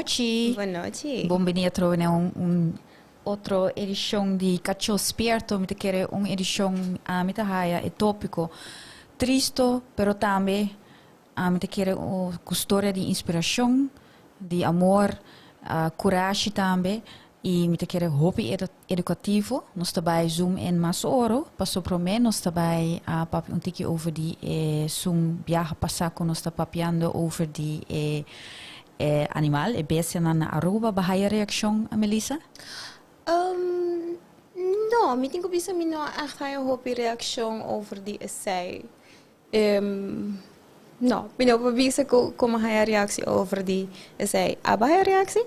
nochi. Bon nochi. Bon bini atrobe na un otro edicion di Cacho Spierto. Mi ta kere un edicion, ami ta haya e topico tristo, pero tambe ami ta kere cu storia di inspiracion, di amor, curashi tambe. Y mi ta kere hopi educativo. Nos ta bay zoom in mas oro, paso prome nos ta bay papia un tiki over di e sun biaha pasa cu nos ta papiando over di e animal, e bestianan na Aruba. Bo haya reaccion, Melissa? No, mi tin cu bisa mi no echt haya hopi reaccion over di esey. No, mi no por bisa cu como haya reactie over di esey. Abo haya reactie?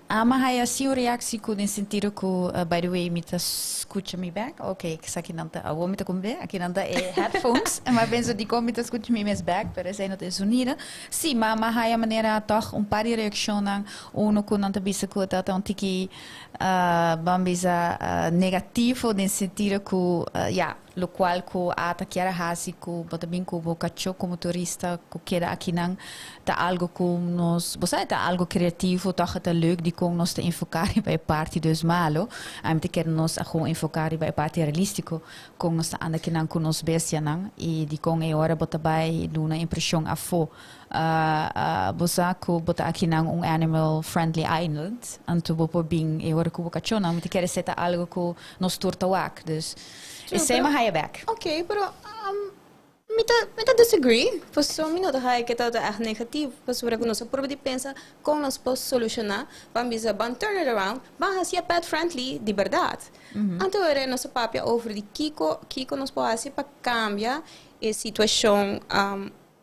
Ami haya si un reactie cu den sentido cu, by the way, mi ta scucha mi back. Ok, esaki nan ta, awor mi ta cumple, aki nan ta e headphones. Mi pensa di con mi ta scucha mi mes back, pero esey no ta e sonido. Si, ma mi haya manera toch un par di reaccionnan. Uno cu nan ta bisa cu ta un tiki, ban bisa, negativo den sentido cu, ja, locual cu ata kier a haci cu bo ta bin cu bo cacho como turista cu keda akinan ta algo cu nos, bo sa, ta algo creativo, toch ta leuk di con nos ta enfoca riba e parti dus malo. Ami ta kere nos a gewoon enfoca riba e parti realistico con nos ta anda akinan cu nos bestianan y di con e ora bo ta bay duna impresion afo, bo sa cu bo ta akinan un animal friendly island, anto bo por bin e ora cu bo cachonan. Mi ta kere esey ta algo cu nos tur ta wak, dus esey mi haya bek. Ok, pero mi ta disagree, pasobra mi no ta haya cu ta echt negativo, pasobra cu nos a purba di pensa con nos por soluciona, ban bisa ban turn it around, ban hacia pet friendly di berdad. Anto ora nos a papia over di kico nos por haci pa cambia e situacion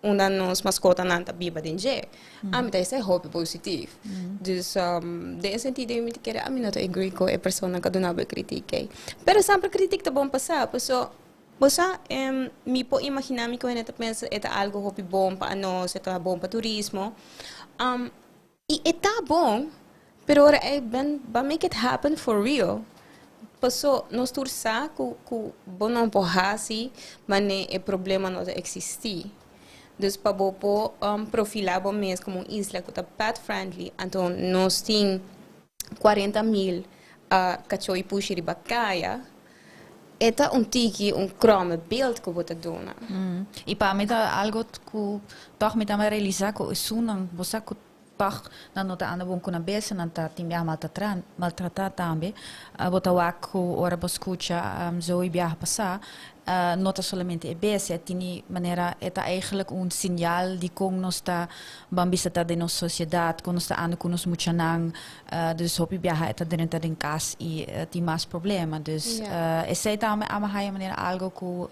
unda nos mascotanan ta biba den dje. Ami ta esei hopi positief. Dus den e sentido ei mi ta kere ami no ta agree cu e persona cu a duna bo e critic ei. Pero semper critic ta bon pa sa, paso bo sa mi por imagina mi cu hende ta pensa e ta algo hopi bon pa anos, e ta bon pa turismo. Y e ta bon, pero ora ei ben ban make it happen for real. Paso nos tur sa cu bo no por haci mane e problema no ta existi. Dus pa bo por profila bo mes como un isla cu ta pet friendly, anto nos tin 40,000 cacho y pushi riba caya, e ta un tiki un kromme beeld cu bo ta duna. Y pa mi ta algo cu toch mi ta realisa cu esunnan, bo sa cu toch nan no ta anda bon cu nan bes, nan ta tin biaha maltrata tambe. Bo ta wak cu ora bo scucha Zoe biaha pasa, no ta solamente e bestia, e tini manera e ta eigenlijk un señal di con nos ta ban bisa ta den nos sociedad, con nos ta anda cu nos muchanan. Dus hopi biaha e ta drenta den cas y tin mas problema. Dus esey tambe a mi haya manera algo cu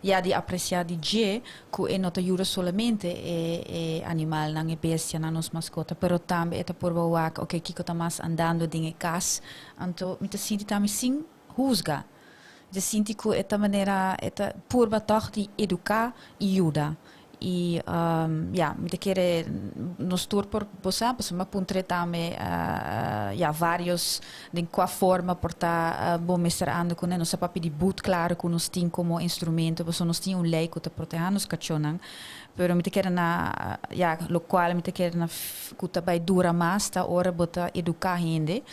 ya di aprecia di dje, cu e no ta yuda solamente e animalnan, e bestianan, nos mascota, pero tambe e ta purba wak, ok, kico ta mas andando den e cas. Anto mi ta sinti tambe sin huzga. Mi ta sinti cu e ta manera e ta purba toch di educa y yuda. Y ya, mi ta kere nos tur por bo sa, pasobra mi a puntra tambe ya varios den cua forma por ta bo mester anda cune. Nos a papia di boet claro cu nos tin como instrumento, pasobra nos tin un ley cu ta proteha nos cachonan. Pero mi ta kere na, ya, locual mi ta kere na cu ta bay dura mas ta ora bo ta educa hende.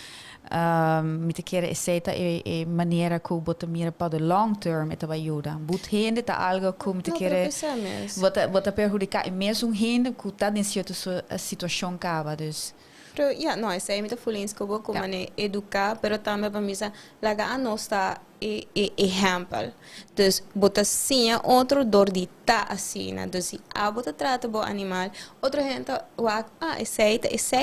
Mi ta kere esey ta e manera cu bo ta mira pa de long term e ta bay yuda. But hende ta algo cu mi ta No, kere pero p'esei mes. bo ta perhudica e mesun hende cu ta den cierto situacion caba, dus. Pero ja, no, esei mi ta full eens cu bo, cu mane educa, pero tambe pa mi sa laga anos ta e ehempel. Dus bo ta siña otro door di ta asina. Dus si abo ta trata bo animal, otro hende ta wak, ah, esei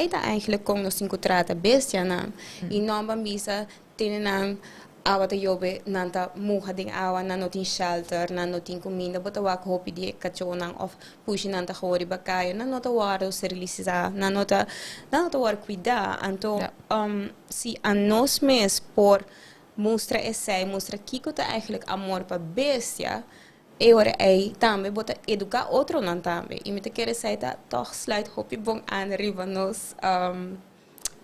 ta eigenlijk con nos tin cu trata bestianan. Y no ban bisa tene nan awa ta yobe, nan ta muha den awa, nan no tin shelter, nan no tin cuminda. Bo ta wak hopi di e cachonan of pushinan ta gewoon riba caya, nan no ta wordo steriliza, nan no ta wordo cuida. Anto, si anos mes por mustra esei, mustra kiko ta eigenlijk amor pa bestia, e ora ei tambe bo ta educa otronan tambe. Y mi ta kere esei ta toch sluit hopi bon aan riba nos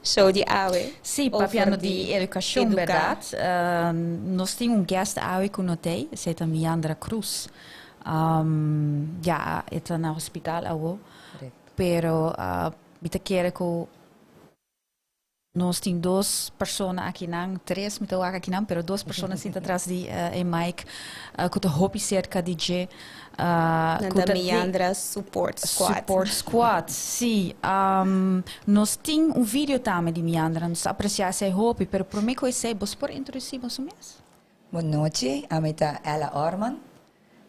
show di awe. Si, over papiando di educacion, educa. Berdad. Nos tin un guest awe cu no t'ey, esey ta Miandra Cruz. Ja, e ta na hospital awo. Correcto. Pero mi ta kere cu Nos tin dos persona akinan, tres mi ta wak akinan, pero dos persona sinta tras di e mic ku ta hopi serka di dje. Nan ta Miandra Support Squad. Support Squad, si. Nos tin un video tambe di Miandra, nos ta aprecia esei hopi, pero prome ku esei bos por introduci boso mes? Bon nochi, ami ta Ella Orman.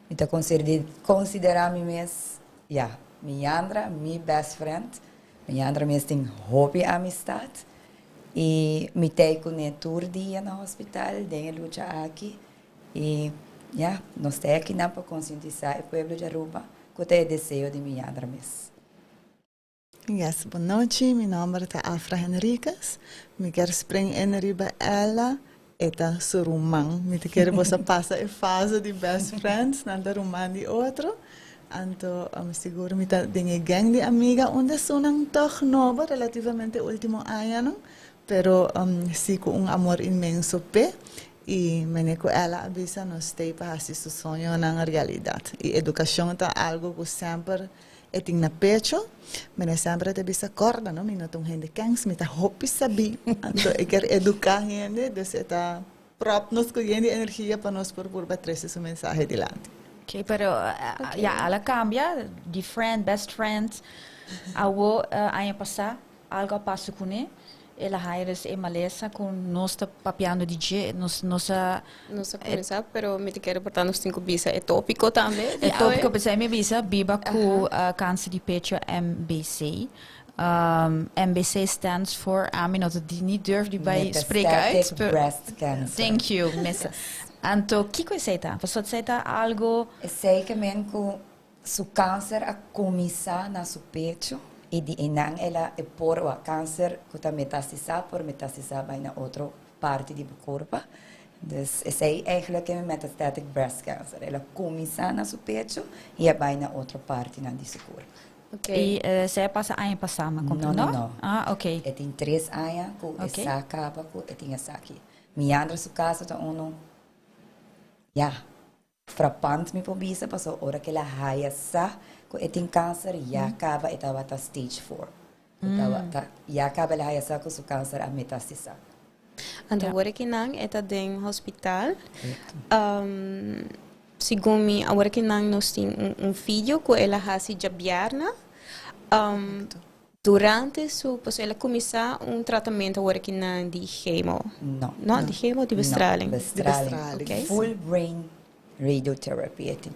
Mi ta considera mi mes, ya, Miandra mi best friend. Miandra mes tin hopi amistad y mi t'ey cune tur dia na hospital den e lucha aki. Y ya, nos t'ey akinan pa concientisa e pueblo di Aruba cu ta e deseo di Miandra mes. Yes, bon nochi, mi nomber ta Afra Henriquez. Mi kier spring in riba Ella, e ta su ruman. Mi ta kere boso a pasa e fase di best friends, nan ta ruman di otro. Anto sigur mi ta den e gang di amiga unda esunnan tog nobo relativamente ultimo añanan, pero si cu un amor inmenso p'e. Y mene cu Ella a bisa nos stay pa haci su soñonan realidad. Y educacion ta algo cu semper E tin na pecho. Mene semper e ta bisa corda no, mi no ta un hende kens, mi ta hopi sabí. Anto e kier educa hende, dus e ta prop nos cu yen di energia pa nos por purba trece su mensahe dilanti. Ok, pero ya al a cambia di friend, best friend, awo aña pasa Algo a pasa kuné, el a haya dus e malesa ku nos ta papiando di dje, nos nos a. Nos a kuminsá, pero mi ta kere por ta nos tin ku bisa e tópiko tambe. E tópiko, p'esei mi a bisa, biba ku kanser di pecho MBC. MBC stands for, ami no ta ni durf di bai spreek uit. Metastatic breast cancer. Thank you, miss. Anto, kiko esei ta? Pasobra esei ta algo. Esei ke men ku Su kanser a kuminsá na su pecho i di einan el a e por o a kanser ku ta metastisá por metastisá bai na otro parti di bo kurpa. Dus esei eigenlijk e metastatic breast cancer. El a kuminsá na su pecho i a bai na otro partinan di su kurpa. I esei a pasa aña pasá, mi a komprendé? No, no, no. Ah, ok. E tin tres aña ku e sa kaba ku e tin esaki. Miandra su kaso ta unu, ya. Frappant mi por bisa pasobra ora ku el a haya sa ku e tin kanser ya kaba e tabata stage four. E tabata ya kaba el a haya sa ku su kanser a metastisá. Anto awor aki nan e ta den hospital. Segun mi awor aki nan nos tin un video ku el a hasi djabièrnè. Durante su pasobra el a kuminsá un tratamentu awor aki nan di chemo. No. No, di chemo of di bestraling? No, bestraling. Oké. Full brain radiotherapy e tin.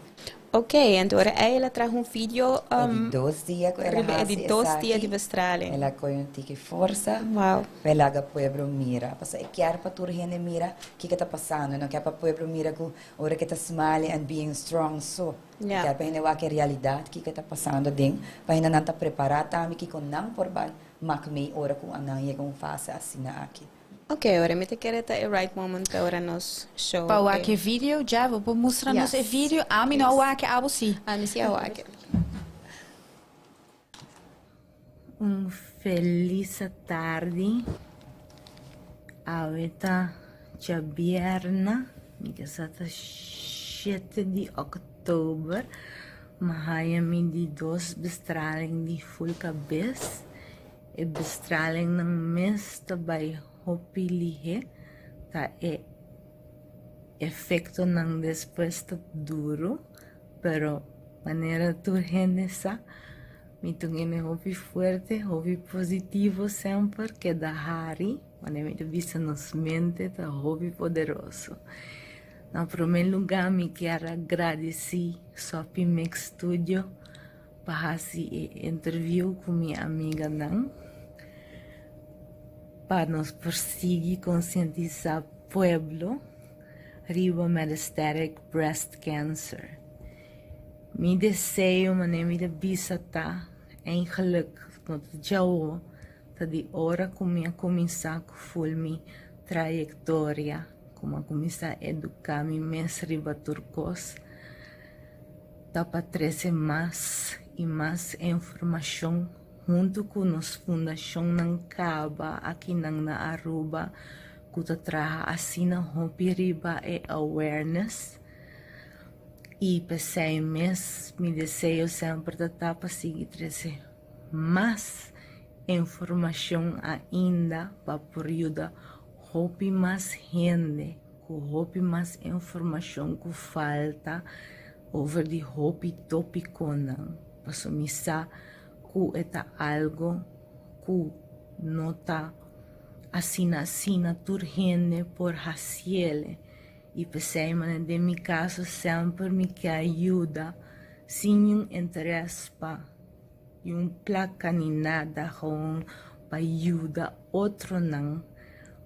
Oké, anto ora ei el a traha un video. E di dos dia ku el a Riba e hasi di dos dia di esaki, bestraling. el a kohe un tiki forsa Wow. pa e laga pueblo mira. Pasobra e kier pa tur hende mira kiko ta pasando. E no kier pa pueblo mira ku ora ke ta smiling and being strong so. Ja. Kier pa hende wak e realidat kiko ta pasando aden, pa hende nan ta prepará tambe kiko nan por ban mak mei ora ku nan yega un fase asina aki. Ok, ora mi ta kere ta e right moment pa ora nos show Pa wak e. e video, ja, bo por mustra nos e Yes. video? Ami no a wak e, abo si. Ami si a wak e. Un felis atardi. Awe ta djabièrnè, mi ke sa ta shete di òktober. Mi haña mi di dos bestraling di ful kabes. E bestralingnan mes ta bai hopi lihé, ta e efektonan despues ta duru. Pero manera tur hende sa, mi ta un hende hopi fuerte, hopi positivo semper, keda hari, manera mi ta bisa nos mente ta hopi poderoso. Na prome luga mi kier a gradeci Soppy Mix Studio pa haci e interview cu mi amiganan, pa nos por sigui concientisa pueblo. Riba metastatic breast cancer. Mi deseo manera mi ta bisa ta eigenlijk no ta djawo ta di ora ku mi a kuminsá ku ful mi trayektoria ku mi a kuminsá eduká mi mes riba tur kos ta pa trese mas i mas informashon huntu ku nos fundashonnan kaba akinan na Aruba ku ta traha asina hopi riba e awareness i p'esei mes mi deseo semper ta ta pa sigui trese mas. informashon ainda pa por yuda hopi mas hende ku hopi mas informashon ku falta over di hopi tópikonan. Paso mi sa ku e ta algu ku no ta asina asina tur hende por hasié. I p'esei, den mi kaso, semper mi ke yuda sin ningun interes pa un plaka ni nada, gewoon pa yuda otronan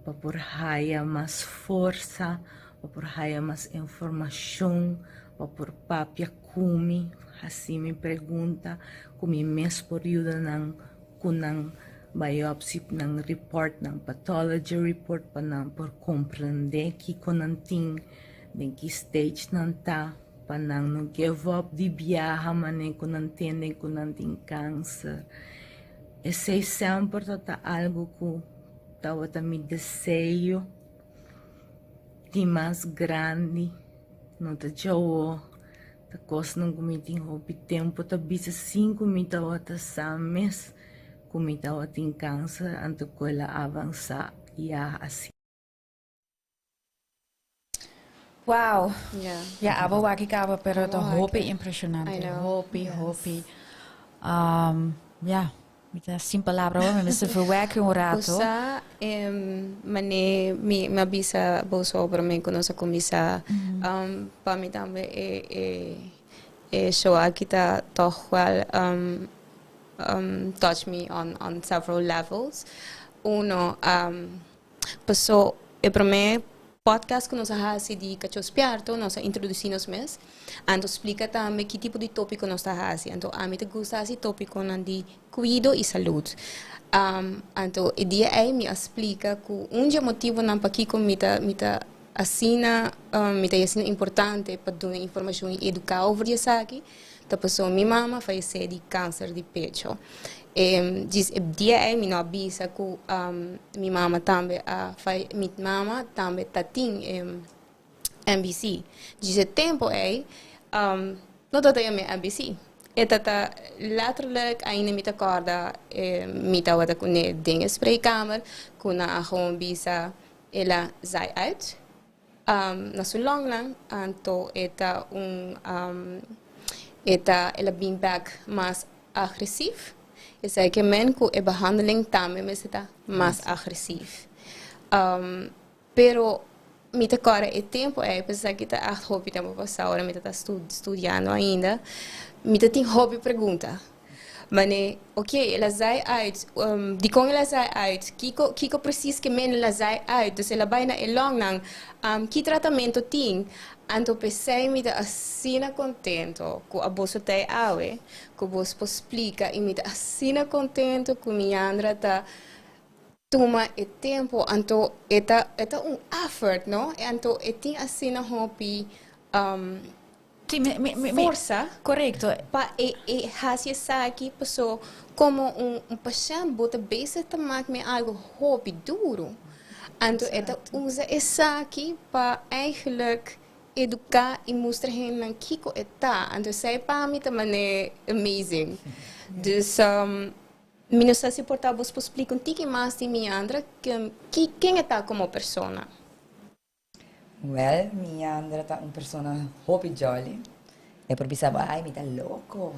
pa por haya mas forsa, pa por haya mas informashon, pa por papia ku mi, hasi mi pregunta, ku mi mes por yuda nan ku nan biopsy, nan report, nan pathology report, pa nan por komprondé kiko nan tin, den ki stage nan ta, pa nan no give up di biaha mané ku nan tende ku nan tin kanser. Esei semper ta algu ku tabata mi deseo di mas grandi, no ta djawo, ta kosnan ku mi tin hopi tempu ta bisa sin ku mi tabata sa mes ku mi tabatin kanser, anto ku el a avansá ya asina. Wow. Yeah. Ja, abo wak kaba, pero ta Abo hopi wak. impreshonante. I know. Hopi, hopi. Ja, mi ta sin palabra, hoor. Mi mester verwerken un rato. Usa, mané mi a bisa boso over mi ku nos a kuminsá, pa mi tambe e show aki ta toch wel touch me on several levels. Uno, paso e promé podcast ku nos a hasi di Kachó Spièrto, nos a introdusí nos mes, anto splika tambe ki tipo di tópiko nos ta hasi. Anto ami ta gusta hasi tópikonan di kuido i salud. Anto e dia ei mi a splika ku un di e motivonan pakiko mi ta asina, mi ta asina importante pa duna informashon i eduká over di esaki, ta pasobra mi mama a fayesé di kanser di pecho. Dus e dia ei mi no a bisa ku mi mama tambe tatin MBC. Dus e tempu ei no tabata yam'é MBC. E tata letterlijk ainda mi ta kòrda, mi tabata kuné den e spreekkamer ku nan a gewoon bisa el a zaai uit na su longnan, anto e ta un e ta el a bin bèk mas agresief. Esei ke men ku e behandeling tambe mester ta mas agresief. Pero mi ta kòrda e tempu ei, pues esaki ta echt hopi tempu pasá, ora mi tabata studiando ainda, mi ta tin hopi pregunta. Mané, oké, el a zaai uit, dikon el a zaai uit? Kiko precies ke men el a zaai uit? Dus el a bai na e longnan, ki tratamentu tin? Anto p'esei mi ta asina kontentu ku aboso t'ei awe, ku bos por splika, i mi ta asina kontentu ku mi Yandra ta tuma e tempu, anto e ta un effort, no? Anto e tin asina hopi Sí, mi forsa Korekto. pa e hasi esaki, paso komo un pashènt bo ta bezig ta maak mi algu hopi duru. Anto e ta usa esaki pa eigenlijk eduká i mustra hendenan kiko e ta. Anto esei pa mi ta mané amazing. Dus mi no sa si por ta bos por splika un tiki mas di mi Yandra, ken e ta komo persona. Well, mi Yandra ta un persona hopi jolly. E por bisa, "Ai, mi ta loko."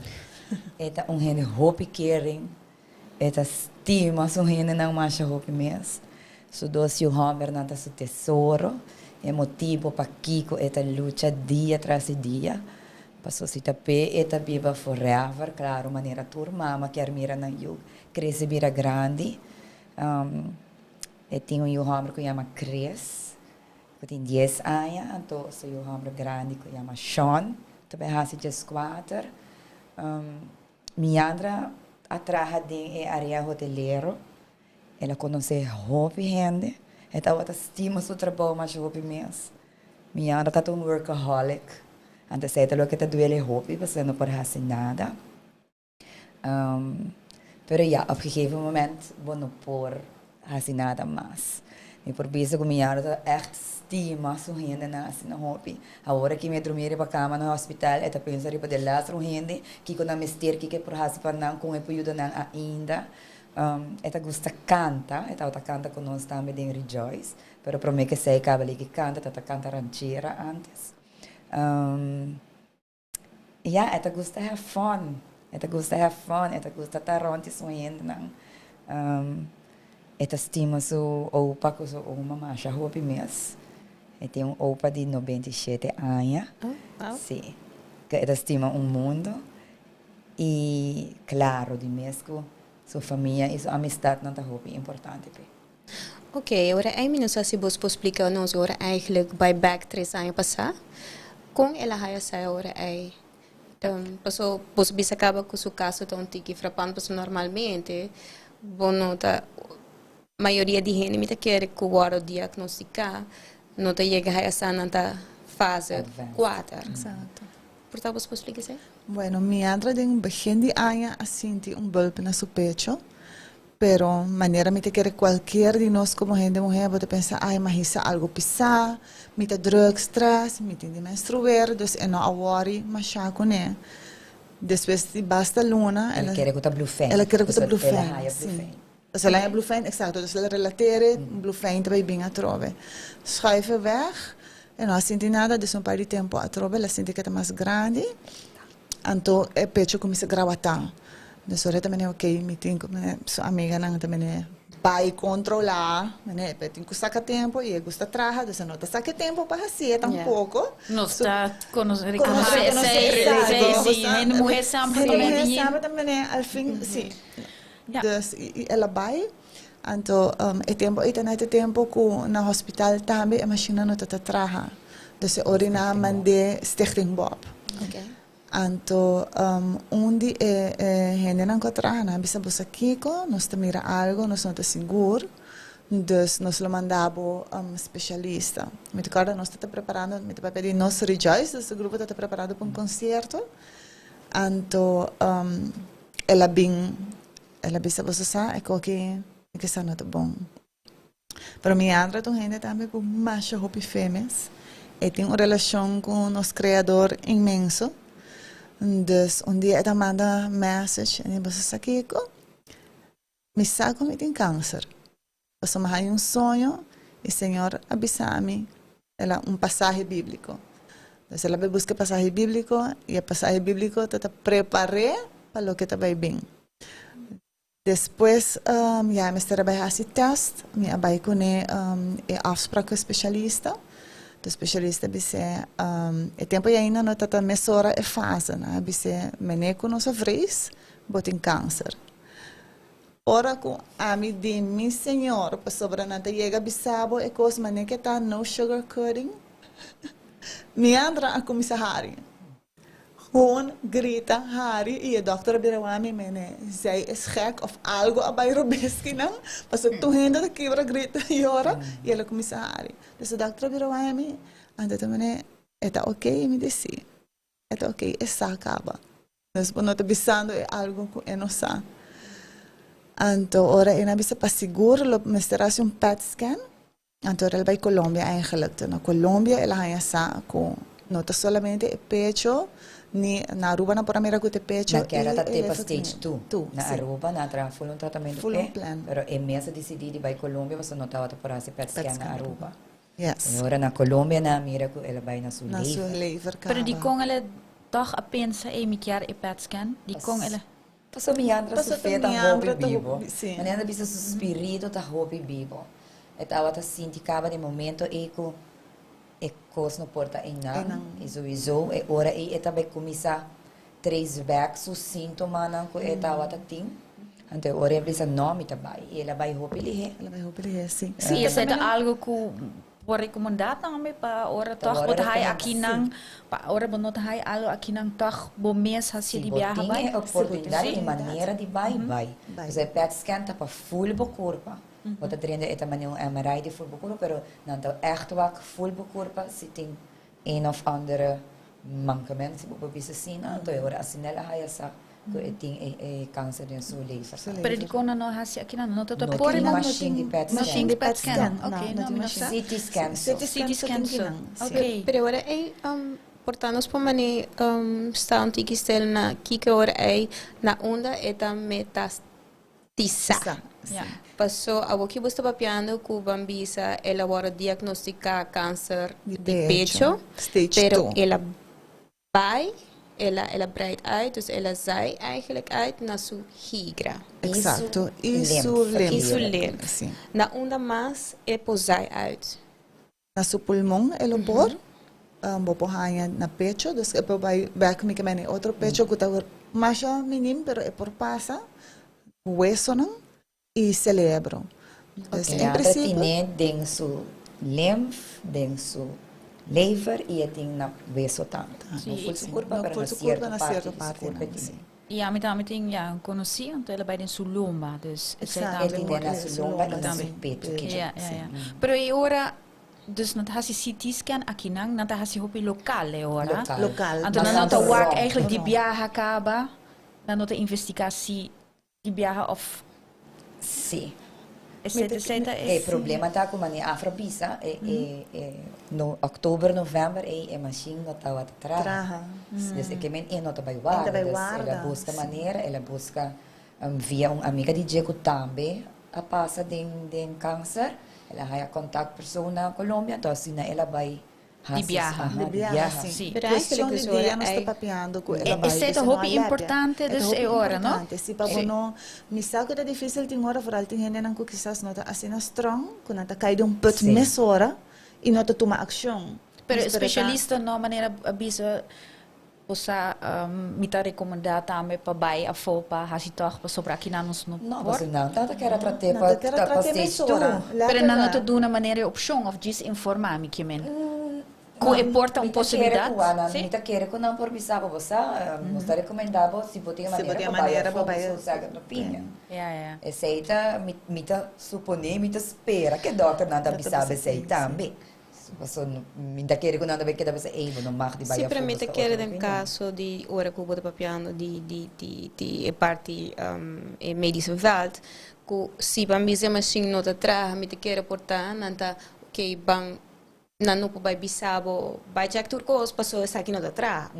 E ta un hende hopi caring. E ta stima su hendenan masha hopi mes. Su dos yu hòmbernan ta su tesoro. E motibu pakiko e ta lucha dia tras di dia. Paso si ta p'e e ta biba forever, klaro, manera tur mama ke mira nan yu krese bira grandi. E tin un yu hòmber ku yama Chris, ku tin 10 aña, anto su yu hòmber grandi ku yama Sean, tambe hasi 14. Mi Yandra a traha den e área hotelero. El a konosé hopi hende. E tabata stima su trabou masha hopi mes. Mi Yandra ta un workaholic. Anto esei ta loke ta duele hopi, pasobra no por hasi nada. Pero ja, op een gegeven moment bo no por hasi nada mas. Mi por bisa ku mi Yandra ta echt stima su hendenan asina hopi. Awor ku mi a drumi riba kama na hospital, e ta pensa riba de laatste hende, kiko nan mester, kiko e por hasi pa nan, kon e por yuda nan ainda. E ta gusta canta, e tabata canta cu nos tambe den Rejoice, pero prome cu esey caba liki canta, e tabata canta ranchera antes. Ya, e ta gusta have fun, e ta gusta have fun, e ta gusta ta rond di su hendenan. E ta stima su opa cu su oma masha hopi mes. E tin un opa di 97 aña. Oh, wow. Si. Cu e ta stima un mundo. Y claro di mes cu su famia y su amistadnan ta hopi importante p'e. Ok, ora ei mi no sa si bos por splica nos ora eigenlijk bai back 3 aña pasa. Con el a haya sa ora ei? Paso bos bisa caba cu su caso ta un tiki frappant, paso normalmente bo no ta mayoria di hende, mi ta kere, cu wordo diagnostica no ta yega haya sa nan ta fase Advanced. 4. Exacto. Por ta bos por splica esey? Bueno, mi Andra den begin di aña a sinti un bulp na su pecho, pero manera mi ta kere cualkier di nos como hende muher, bo ta pensa, "Ay, ma hisa algo pisa, mi ta druk, stress, mi tin di menstrueer," dus e no a worry masha cune. Despues di basta luna, El a kere cu ta blufen. El a kere cu ta Dus el a blufen, haya si. blufen. Dus el a haya blufen, exacto. Dus el a relateer, blufen ta bay bin atrobe. Schuiven weg, e no a sinti nada, dus un par di tempo atrobe, el a sinti cu ta mas grandi. Anto e pecho cuminsa grawata. Dus ora tambe, ok, mi tin cu su amiganan tambe bay controla, mene, pe tin cu saca tempo y e gusta traha, dus e no ta saca tempo pa haci tampoco. Nos ta conoce, Conoce, reconoce, conoce, exacto. Si, hende muher semper Hende tambe muher tin- semper tambe, al fin, si. Dus y el a bay, anto e tempo ey ta net e tempo cu na hospital tambe e machine no ta traha. Dus e ora nan a mand'e Stichting Bob. Anto un di e hendenan cu a traha, nan a bisa, "Bo sa kico, nos ta mira algo, nos no ta sigur, dus nos lo manda bo specialista." Mi ta acorda nos ta preparando, mi ta papia di nos Rejoice, dus e grupo ta preparando pa un concierto. Anto el a bin, el a bisa, "Bo sa, e coki e kisa no ta bon." Pero mi Andra ta un hende tambe cu masha hopi fe mes. E tin un relacion cu nos creador inmenso. Dus un dia e ta manda message en "Bo sa kico? Mi sa cu mi tin cancer. Pasobra mi haya un soño y Señor a bisa mi el a un pasaje biblico." Dus el a bay busca pasaje biblico y e pasaje biblico ta prepare pa loke ta bay bin. Despues, ja, mi a bay haci test, mi a bay cune e afspraak cu specialista. E specialista a bisa, e tempo ainda no ta mesora e fase, no? A bisa, "Mene cu nos a vrees, bo tin cancer." Ora cu ami di mi Señor, pasobra nan ta yega bisa bo e cos mane cu ta, no sugar coating. Mi Andra a cuminsa hari. Gewoon grita, hari, y e dokter a bira wak mi mene, "Zij is gek of algo a bay robes kinan." Paso tur hende ta kibra grita yora y el a cuminsa hari. Dus e dokter a bira wak mi, anto ta mene, "E ta ok?" Mi di, "Si. E ta ok, e sa caba." Dus bo no ta bisando e algo cu e no sa. Anto ora e na bisa pa sigur lo mester haci un PET scan. Anto el bay Colombia eigenlijk. Na Colombia el a haya sa cu no ta solamente e pecho, ni na Aruba nan por a mira cu ta pecho. Na kera ta e te pa lever stage 2. Two, Na si. Aruba nan a traha full un tratamento Full pe, un plan. pero e mes a decidi di bay Colombia pasobra no tabata por haci PET PET scan na scan. Aruba. Yes. Y ora na Colombia nan a mira cu el a bay na su Na su lever. lever Pero di caba. con el toch a pensa e mi kier e PET scan? Di con el Paso mi Andra su Paso fe ta mi hopi Andra ta bibo. hopi, si. Mi Andra bisa su spirito ta hopi bibo. E tabata sinti caba di momento e cu e cos no por ta einan. Einan. Y sowieso e ora e e tambe cuminsa trace back su sintomanan cu e tabata tin. Anto e ora e bisa, "No, mi ta bay." Y el a bay hopi lihe. El a bay hopi lihe, si. Si, esey ta algo cu por recomenda tambe pa ora Ta toch ora bo ta haya recomenda, aki nan, pa ora bo no ta haya algo aki nan, toch bo mes hasi Si di bo biaha tin bay. e oportunidad Si. y manera di bay, bay. Bay. Dus e PET scan ta pa full bo curpa. Bo ta drenta e ta manera un MRI di full bo curpa, pero nan ta echt wak full bo curpa si tin een of andere mankement, si bo por bisa asina, anto e ora asina el a haya sa cu e tin e cancer den su lever. Su Pero lever. di con nan no hasi aki nan no ta No por tin no machine di PET scan. Machine di PET scan. No, Ok, no no, tin mi no machine. sa. CT scan so. CT CT scan scan so so. tin kinan, si. Ok. Pero ora ei por ta nos por mane sta un tiki stil na kiko ora ei na unda e ta metas Tisa. Sa. Paso awo ki bo ta papiando ku ban bisa el a wòrdu diagnostiká kanser di di pecho. pecho, Stage pero 2. el a bai, el a breid uit, dus el a zaai eigenlijk uit na su higra. Exacto. I su I limf. su limf. Na unda mas e por zaai uit? Na su pulmon e lo por, bo por haña na pecho, dus e por bai bek mi ke mene otro pecho ku ta masha minim, pero e por pasa, wesonan i cerebro. Dus En in principe, tin den su limf, den su lever i e tin na weso tambe. No full su kurpa, No pero full na su sierto kurpa, na parte sierto di su parte, kurpa nan, tin. si. I ami tambe tin ya un konosí, anto el a bai den su lomba, dus esei E tambe tin por. na su lomba i na su pecho. Ja. Pero e ora, dus nan ta hasi CT scan aki nan, nan ta hasi hopi lokal e ora. Lokal. Lokal. Anto Mas nan no ta tantu wak rond. eigenlijk di biaha kaba, nan no ta investigá si di biaha of etc etc. E problema ta ku manera Afra bisa e e e no oktober, novèmber ei e mashin no tabata traha. Traha. Dus e ke men e no ta bai E warda. ta bai Dus el a warda, buska manera, el a buska via un amiga di dje ku tambe a pasa den kanser. El a haya kontaktpersoon na Colombia, anto asina el a bai Di hasi biaha. aha, Di di biaha, biaha. si. Pero Cuestión eigenlijk di dus ora dia nos ta ei papiando ku E, el a bai, esei dus ta e no a hopi lepia. Importante, E ta dus hopi e ora, no? importante. Si, pa bo no, mi sa ku ta difísil tin ora, vooral tin hendenan ku kisas no ta asina strong, ku nan ta kai den un put mesora i no ta tuma akshon. Pero Dus pero ta spesialista no manera a bisa bo sa mi ta rekomendá tambe pa bai afó pa hasi tòg pasobra akinan nos no No, por. pasobra nan ta kere trat'é Nan pa ta kere pa trat'é stage mesora. 2. Pero nan no ta Letterlijk. duna manera e opshon òf djis informá mi ke men ku e por ta un Mi ta kere posibilidat, ku nan, si? mi ta kere ku nan por bisa bo, bo sa, nos ta rekomendá bo si bo tin e Si bo manera tin e pa bai manera afó pa bai pa un second opinion. Ja. Esei ta, mi ta suponé, mi ta spera ku e dòkternan ta Ta bisa bisa bo esei si. tambe. Paso mi ta kere ku nan ta bai keda bisa, ey, bo no mag di bai Si, afó pero mi ta buska kere otro den opinion. kaso di ora ku bo ta papiando di e parti e medische veld, ku si ban bisa e mashin no ta traha, mi ta kere por ta nan ta okay ban nan no por bai bisa bo bai check tur kos paso esaki no ta traha.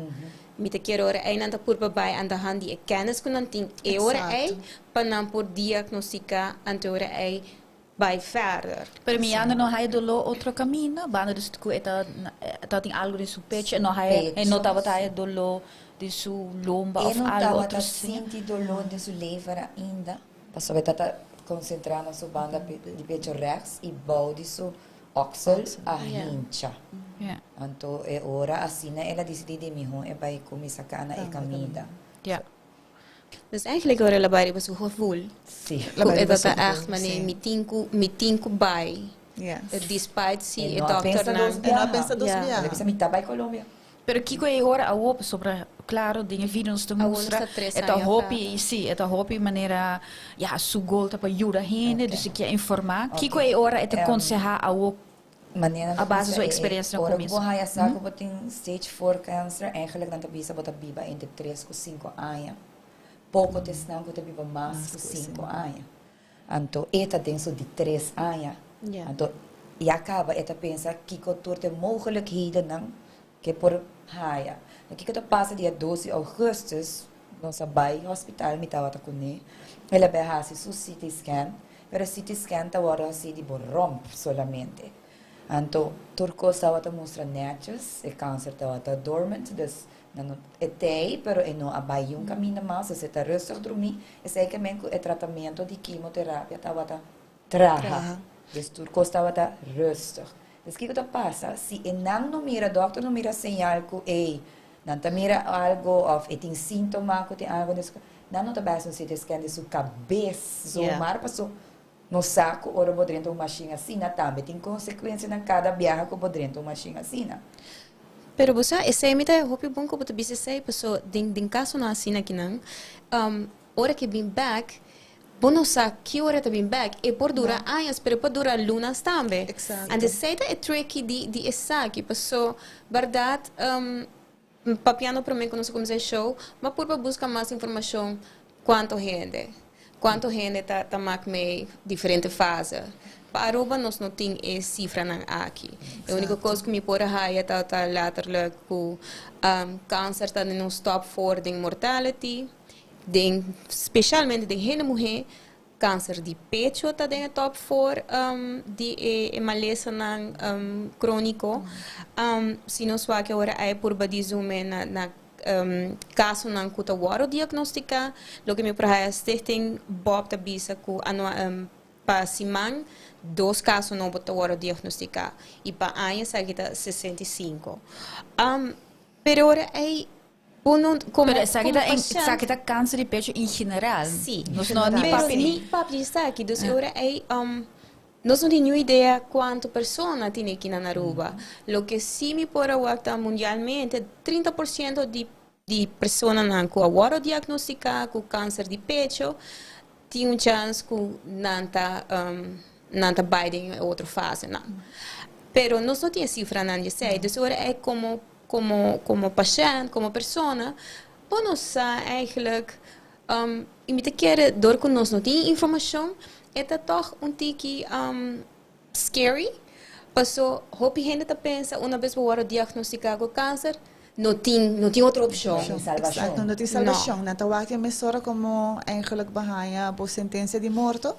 Mi ta kere ora ei nan ta purba bai aan de hand di e kennis ku nan tin e ora ei pa nan por diagnostiká anto ora ei bai verder. Pero mi anda no haya doló otro camino, banda dus ku e ta ta tin algo den su pecho, e no haya e no Pecho, tabata haya si. doló den su lomba E of no algo tabata otro si. sinti doló den su lever ainda, pasobra e tata konsentrá na su banda di pecho rechts i bou di su oksel a hincha. Anto e ora asina el a disidí di mihó e bai kuminsá kana e kaminda. Dus eigenlijk ora el a bai riba su gevoel. Si. La Ku bai e riba su tata gevoel, echt manera si. mi tin ku bai. Despite si E e no a pensa dokternan dos E no a biaha. pensa dos El a biaha. bisa mi ta bai Colombia. Pero kiko e ora awo pasobra claro den e video nos ta Awo nos mustra ta 3 e ta aña hopi verder. si e ta hopi manera ya su goal ta pa yuda hende, dus e kier informá. Kiko e ora e ta konsehá awo Manera a base su bisa, experiencia na ora ku comienzo? bo haya sa ku bo tin stage 4 cancer, eigenlijk nan ta bisa bo ta biba entre 3 ku 5 aña. Poko ta esnan ku ta biba mas ku 5 aña. Anto e ta den su di 3 aña. Anto ya kaba e ta pensa kiko tur de mogelijkheden ku por haya. Kiko ta pasa dia 12 di ougùstùs, nos a bai hospital, mi tabata kuné. El a bai hasi su CT scan, pero CT scan ta wòrdu hasí di bo romp solamente. Anto tur kos tabata mustra netjes, e kanser tabata dormant, dus nan no e tei, pero e no a bai un kaminda mas, dus e ta rustig drumí. Esei ke men ku e tratamentu di kimoterapia tabata traha. Traha. Dus tur kos tabata rustig. Dus kiko ta pasa, si e nan no mira, dòkter no mira señal ku ei, nan ta mira algo òf e tin síntoma ku tin algo, dus nan no ta bai hasi un CT scan di su kabes, zomaar paso nos sa ku ora bo drenta un mashin asina tambe tin konsekuensianan kada biaha ku bo drenta un mashin asina. Pero bo sa, esei mi ta hopi bon ku bo ta bisa esei, paso den kasonan asina kinan, ora ku e bin bèk, bo no sa ki ora ta bin bèk. E por dura añas, pero e por dura lunas tambe. Anto esei ta e tricky di esaki, paso bèrdat, papiando promé ku nos a kuminsá e show, m'a purba buska mas informashon kuantu hende ta mak mee diferente fase. Pa Aruba nos no tin e sifranan aki. E úniko kos ku mi por haya ta letterlijk ku kanser ta den nos top 4 den mortality, den, spesialmente den hende muhé. Cancer di pecho ta den top 4 di e malesanan cronico. Si nos wak ora ei purba di zoom in na casonan cu ta wordo diagnostica, loke mi por haya, Stichting Bob ta bisa cu pa siman dos caso nobo ta wordo diagnostica y pa aña esaki ta 65. Pero ora ei uno como Pero esaki como ta paciente esaki ta cancer di pecho en general. Si. Nos no ni Pero papia ni papia esaki. Dus ora ei nos no tin ni idea cuanto persona tin aki na Aruba. Loke si mi por a wak mundialmente, 30% di personanan cu a wordo diagnostica cu cancer di pecho tin un chance cu nan ta bay den otro fase nan. Pero nos no tin cifranan di esey. Dus ora e como paciente, como persona, bo no sa eigenlijk y mi ta kere door cu nos no tin informacion, e ta toch un tiki scary. Paso hopi hende ta pensa un bes bo wordo diagnostica cu cancer, no tin otro opcion. Salvacion. Exacto, no tin salvacion. No. Nan wak mesora como eigenlijk bo a haya bo sentencia di morto,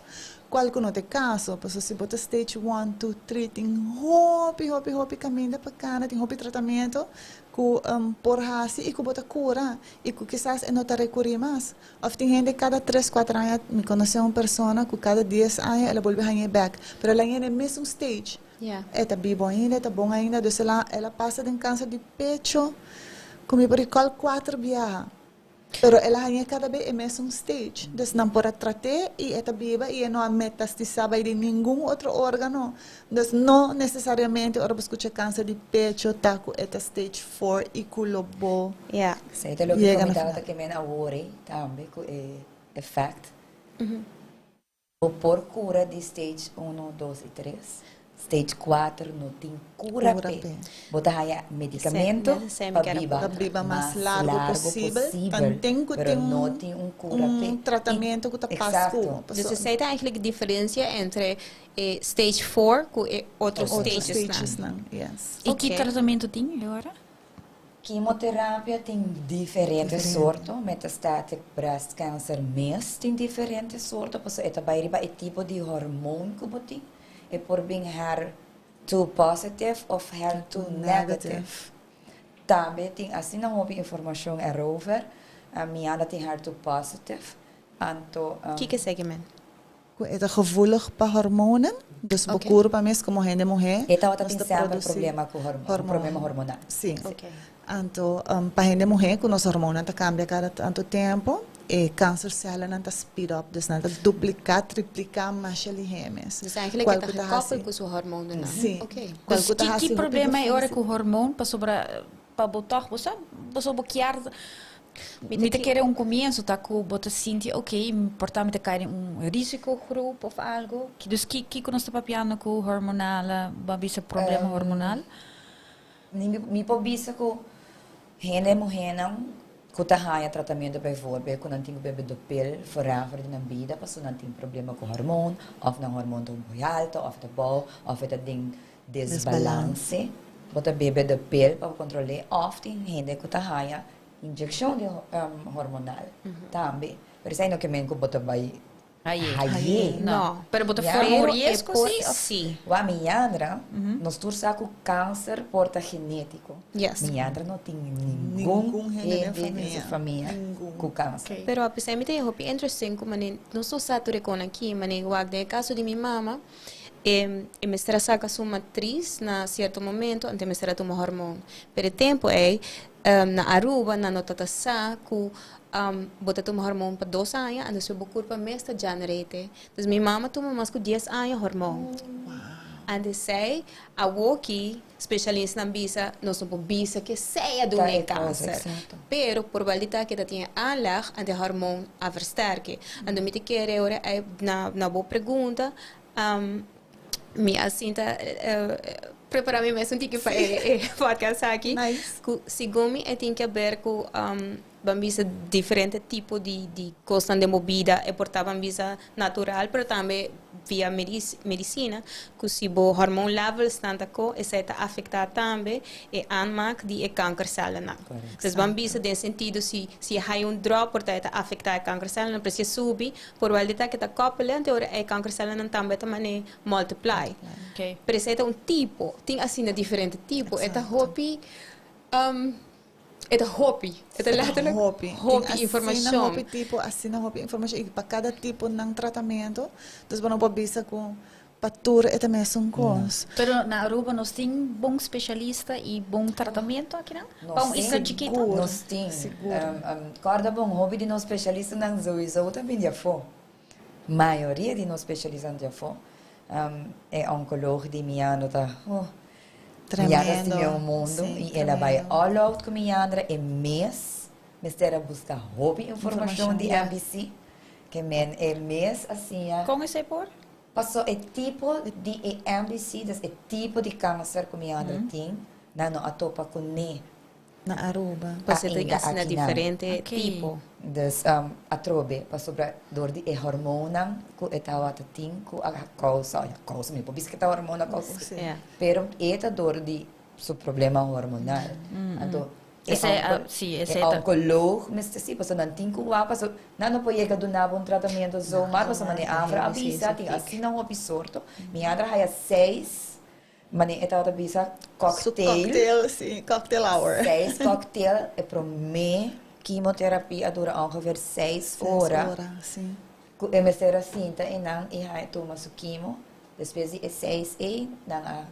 cual cu no ta e caso. Paso si bo ta stage 1, 2, 3, tin hopi, hopi, hopi caminda pa cana, tin hopi tratamento cu por hasi y cu bo ta cura y cu kisas e no ta recuri mas. Of tin hende cada 3, 4 aña, mi conoce un persona cu cada 10 aña el a bolbe haña back, pero el a na mesun stage. E ta bibo ainda, ta bon ainda, dus el a pasa di cancer di pecho, cu mi por recall cuatro biaha. Pero el a haña cada bes e mesun stage. Dus nan por a trat'e y e ta biba y no a metastisa den ningun otro organo. Dus no necesariamente ora bo scucha cancer di pecho ta cu e ta stage 4 y cu lo bo Esey ta loke yega na mi final. Ta kiermen awor tambe cu e effect. Bo por cura di stage 1, 2 y 3. Stage 4 no tin cura Cura pe. pe. Bo ta haya medicamento Esey pa mi kier biba Pa biba mas largo posibel. posibel. Tin cu Pero tin no tin un cura un pe. tratamento cu ta Exacto. pas. Dus esey ta eigenlijk e diferencia entre stage 4 cu otro Otro stages. stages Nan. nan. Yes. Y ki tratamento tin awor? Quimioterapia tin diferente sorto, metastatic breast cancer mes tin diferente sorto, paso e ta bay riba e tipo di hormoon cu bo tin. E por bin HER2 positive of HER2 negative. Tambe tin asina hopi informacion erover. Mi anda tin HER2 positive. Anto Kico esey kiermen? E ta gevoelig pa hormonen. Dus okay. Curpa mes como hende muhe. E ta tin semper problema cu hormoon, problema hormonal. Si. Anto, pa hende muhe, cu nos hormonen ta cambia cada tanto tempo, e cancercellen ta speed up, dus nan ta duplica, triplica mas lihe mes. Dus eigenlijk e ta gekoppeld cu su hormonen. Si. Dus ki problema e ora cu hormoon pa sobra pa bo toch, bo sabi, bo so bo kier mi ta kere un comienso ta cu bo ta sinti, ok, por mi ta cay den un risicogroep of algo. Dus ki nos ta papiando cu hormonal, bo a bisa problema hormonal? Mi por bisa cu hende muhenan cu ta haya tratamento, bijvoorbeeld, cu nan tin cu bebe de pil forever den nan bida, paso nan tin problema cu hormoon, of nan hormoon ta muy halto, of ta bou, of ta den desbalance. Bo ta bebe de pil pa controla, of tin hende cu ta haya inyeccion di hormonal tambe. Pero esey no kiermen cu bo ta bay Haye. Haye. No. Pero bo ta Ja. forma un Pero riesgo, si? Si. Wa mi yandra, nos tur sa cu cancer por ta genetico. Mi yandra no tin ningun Ningun hende den hende den su famia. famia Ningun. cu cancer. Pero apesar mi tin hopi interesting cu mane nos no sa tur con aki, mane wak den caso di mi mama, e mester a saca su matriz na cierto momento, anto mester a tuma hormoon. Pero e tempo ey na Aruba nan no tata sa cu bo ta tuma hormoon pa 2 aña, anto bo curpa mes ta generate. Dus mi mama a tuma mas cu 10 aña hormoon. Anto esey, awoki, specialista bisa, nos no por bisa cu esey a Ta duna e causa, cancer. Pero probabilidad cu tin aanleg en de hormoon a versterken. En mi ta kere ora na bo pregunta, mi a sinta prepara mi mes un tiki pa e podcast aki. Nice. Cu segun mi e tin cu haber cu Ban bisa diferente tipo di cosnan den bo bida, e por ta ban bisa natural, pero tambe via medicina, cu si bo hormone levels nan ta co, esey ta afecta tambe e aanmaak di e kankercelnan. Dus ban bisa den sentido si hay un drop, por ta afecta e kankercelnan, pero si subi, por wel di ta cu ta koppelen, te ora e kankercelnan tambe ta mane multiply. Pero esey ta un tipo, tin asina diferente tipo, e ta hopi e ta hopi. E ta letterlijk hopi. Hopi informacion. Asina hopi tipo, asina hopi informacion. Y pa cada tipo nan tratamento. Dus bo por bisa cu pa tur e mesun cos. Pero na Aruba nos tin bon especialista y bon tratamento aki, no? Pa un isla chikito. Nos tin. Corda bon, hopi di nos specialistanan sowieso tambe di afo. Mayoria di nos specialistanan di afo. E oncoloog di mi ano ta, oh, Tremendo. Mi un mundo y el a bay all out cu mi Andra e mes mester a busca hopi informacion di MBC ke men e mes asina. Con esey por? Paso e tipo di e MBC, dus e tipo di cancer cu mi Andra tin, nan no a topa cu ne. Na Aruba. Paso tin asina diferente tipo. Dus atrobe, pasobra door di e hormonan cu e tawata tin cu a causa, ja, causa, mi por bisa cu ta hormona causa. Pero e ta door di su problema hormonal. Anto, e oncoloog mester si, pasobra nan tin cu wak, pasobra nan no por yega duna bo un tratamento zomaar, pasobra mane Afra a bisa, tin asina hopi sorto. Mi Andra haya seis, mane e tawata bisa, cocktail. Cocktail, si, cocktail hour. Seis cocktail, e prome quimioterapia a dura ongeveer 6 ora. Ora, si. Cu e mester a sinta y nan y hay tuma su quimo. Despues di e seis e, nan a,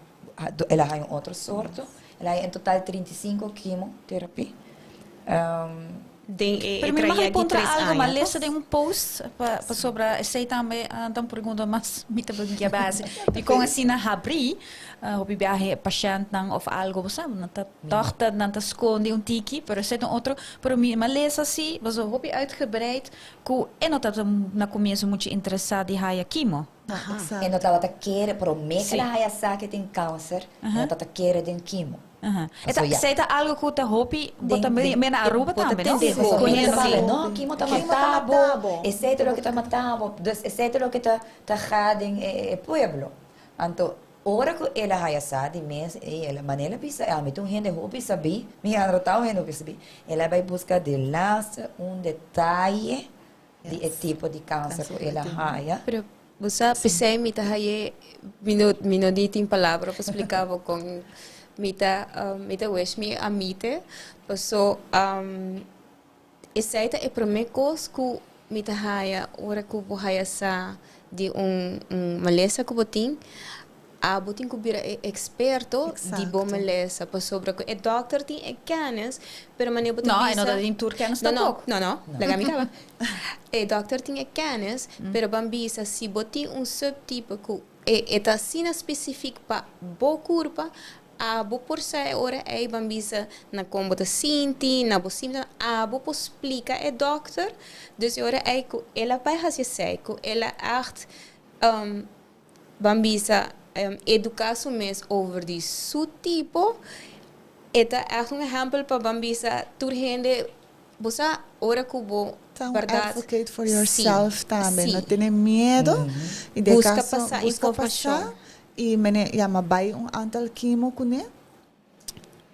el a haya un otro sorto. El a haya en total 35 quimioterapia. Den e Pero mi mag trayecto puntra 3 algo, mas aña. lesa den un post pa sobre esey tambe, dan pregunta mas mi ta brinca base. Di con asina habri, hopi biaha patiënt nan of algo, bo sabe, nan ta toch ta nan ta sconde un tiki, pero esey ta un otro, pero mi ma lesa si, was hopi uitgebreid, cu e no ta na comienzo mucho interesa di haya chemo. E no tabata kere, prome cu el a haya sa cu tin cancer, e no tabata kere den chemo. Eta, esey ta algo cu ta hopi, bo tambe, na Aruba tambe, no? Sí, Coñece. No, chemo ta matabo. Esey ta loke ta matabo. Dus esey ta loke ta ga den e pueblo. Anto, ora cu el a haya sa di mes, e el manera bisa, ami ta un hende hopi sabi, mi andra ta un hende hopi sabi, el a bay busca de laatste un detaye di e tipo di cancer cu el a haya. Pero bo sa, pesey mi ta haye, mi no di tin palabra pa splica bo con mi ta wish mi amite, paso esey ta e prome cos cu mi ta haya ora cu bo haya sa di un malesa cu bo tin, abo tin cu bira e experto di bo malesa, pasobra cu e dokter tin e kennis, pero manera bo ta No, e bisa no ta tin tur kennis No, tampoco. no, laga mi caba. E dokter tin e kennis, pero ban bisa si bo tin un subtipo cu e ta asina specific pa bo curpa, abo por sa ora e ban bisa na con bo ta sinti, na bo síntoma, abo por splica e dokter. Dus ora e cu el a bay haci esey, cu el a echt ban bisa educa su mes over di su tipo, e ta echt un ehempel pa ban bisa tur hende, bo sa, ora cu bo Ta un berdad advocate for yourself tambe. No tene miedo. Y de Busca caso, pasa busca informacion. pasa. Y mene, ja, ma bay un aantal chemo cune.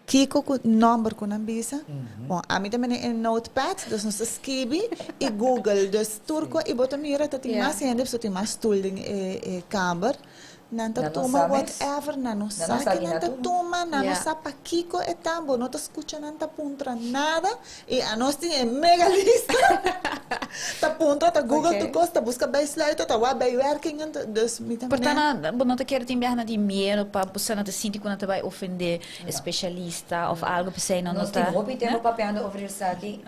Kiko ku number ku nan bisa. Bon, ami tambe un notepad, dus nos skirbi y Google. Dus tur cos y bo ta mira ta tin mas hende, so tin mas stoel den e kamer. Nan ta Nan no tuma sa mes. whatever, nan no Nan sa no sa que ki nan nan ta tuma. Tuma, nan no sa pa kiko e tambo, no ta scucha nan ta puntra nada y anos tin e mega lista. Ta puntra, ta Google tur cos, ta busca bijsluiter, ta wak bijwerkingen, dus mi tambe. Portanto, bo no ta kier tin biaha di miedo pa bo no ta sinti cu nan ta bay ofende especialista of algo pesey no no Nos ta. tin hopi tempo papiando over esaki.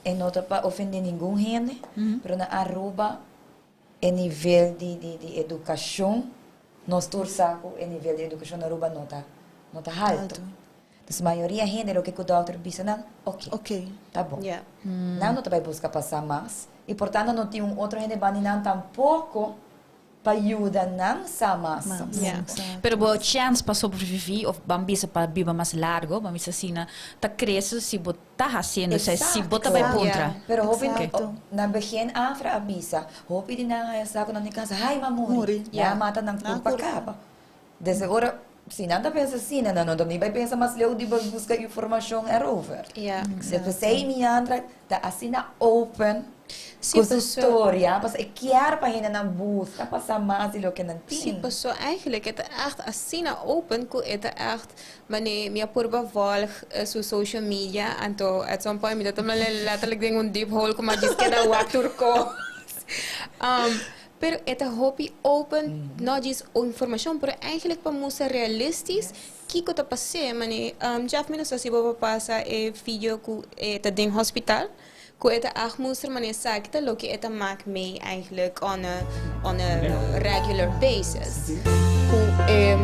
E no ta pa ofende ningun hende, pero na Aruba e nivel di educacion, nos tur sa cu e nivel di educacion na Aruba no ta halto. Halto. Dus mayoria hende loke cu dokter bisa nan, ok. Ta bon. Nan no ta bay busca pasa mas. Y por tanto no tin un otro hende banda di nan tampoco. Pa yuda nan sa mas. Pero bo chance pa sobrevivi of ban bisa pa biba mas largo, ban bisa asina, ta crece si bo ta haciendo esei, si bo ta bay puntra. Pero hopi na begin Afra a bisa, hopi di nan haya sa cu nan tin cancer, hay m'a muri, nan a mata nan curpa caba. Desde ora, si nan ta pensa asina, nan no ta ni bay pensa mas leu di bay busca informacion erover. P'esei mi Andra ta asina open cu su storia, pasobra e kier pa hendenan busca pa sa mas di loke nan tin. Sí, pasobra eigenlijk e ta echt asina open cu e ta echt, mane mi a purba volg su social media, anto at some point mi ta tuma letterlijk den un deep hole cu mi a djis keda wak tur cos. Pero e ta hopi open, no djis informacion, pero eigenlijk pa mustra realistisch kiko ta pas'é. Mane, Jeff, mi no sa si bo por pasa e video ku e ta den hospital, ku e ta ag mustra mane esaki ta loke e ta mak mee eigenlijk on a on a regular basis. Ku e.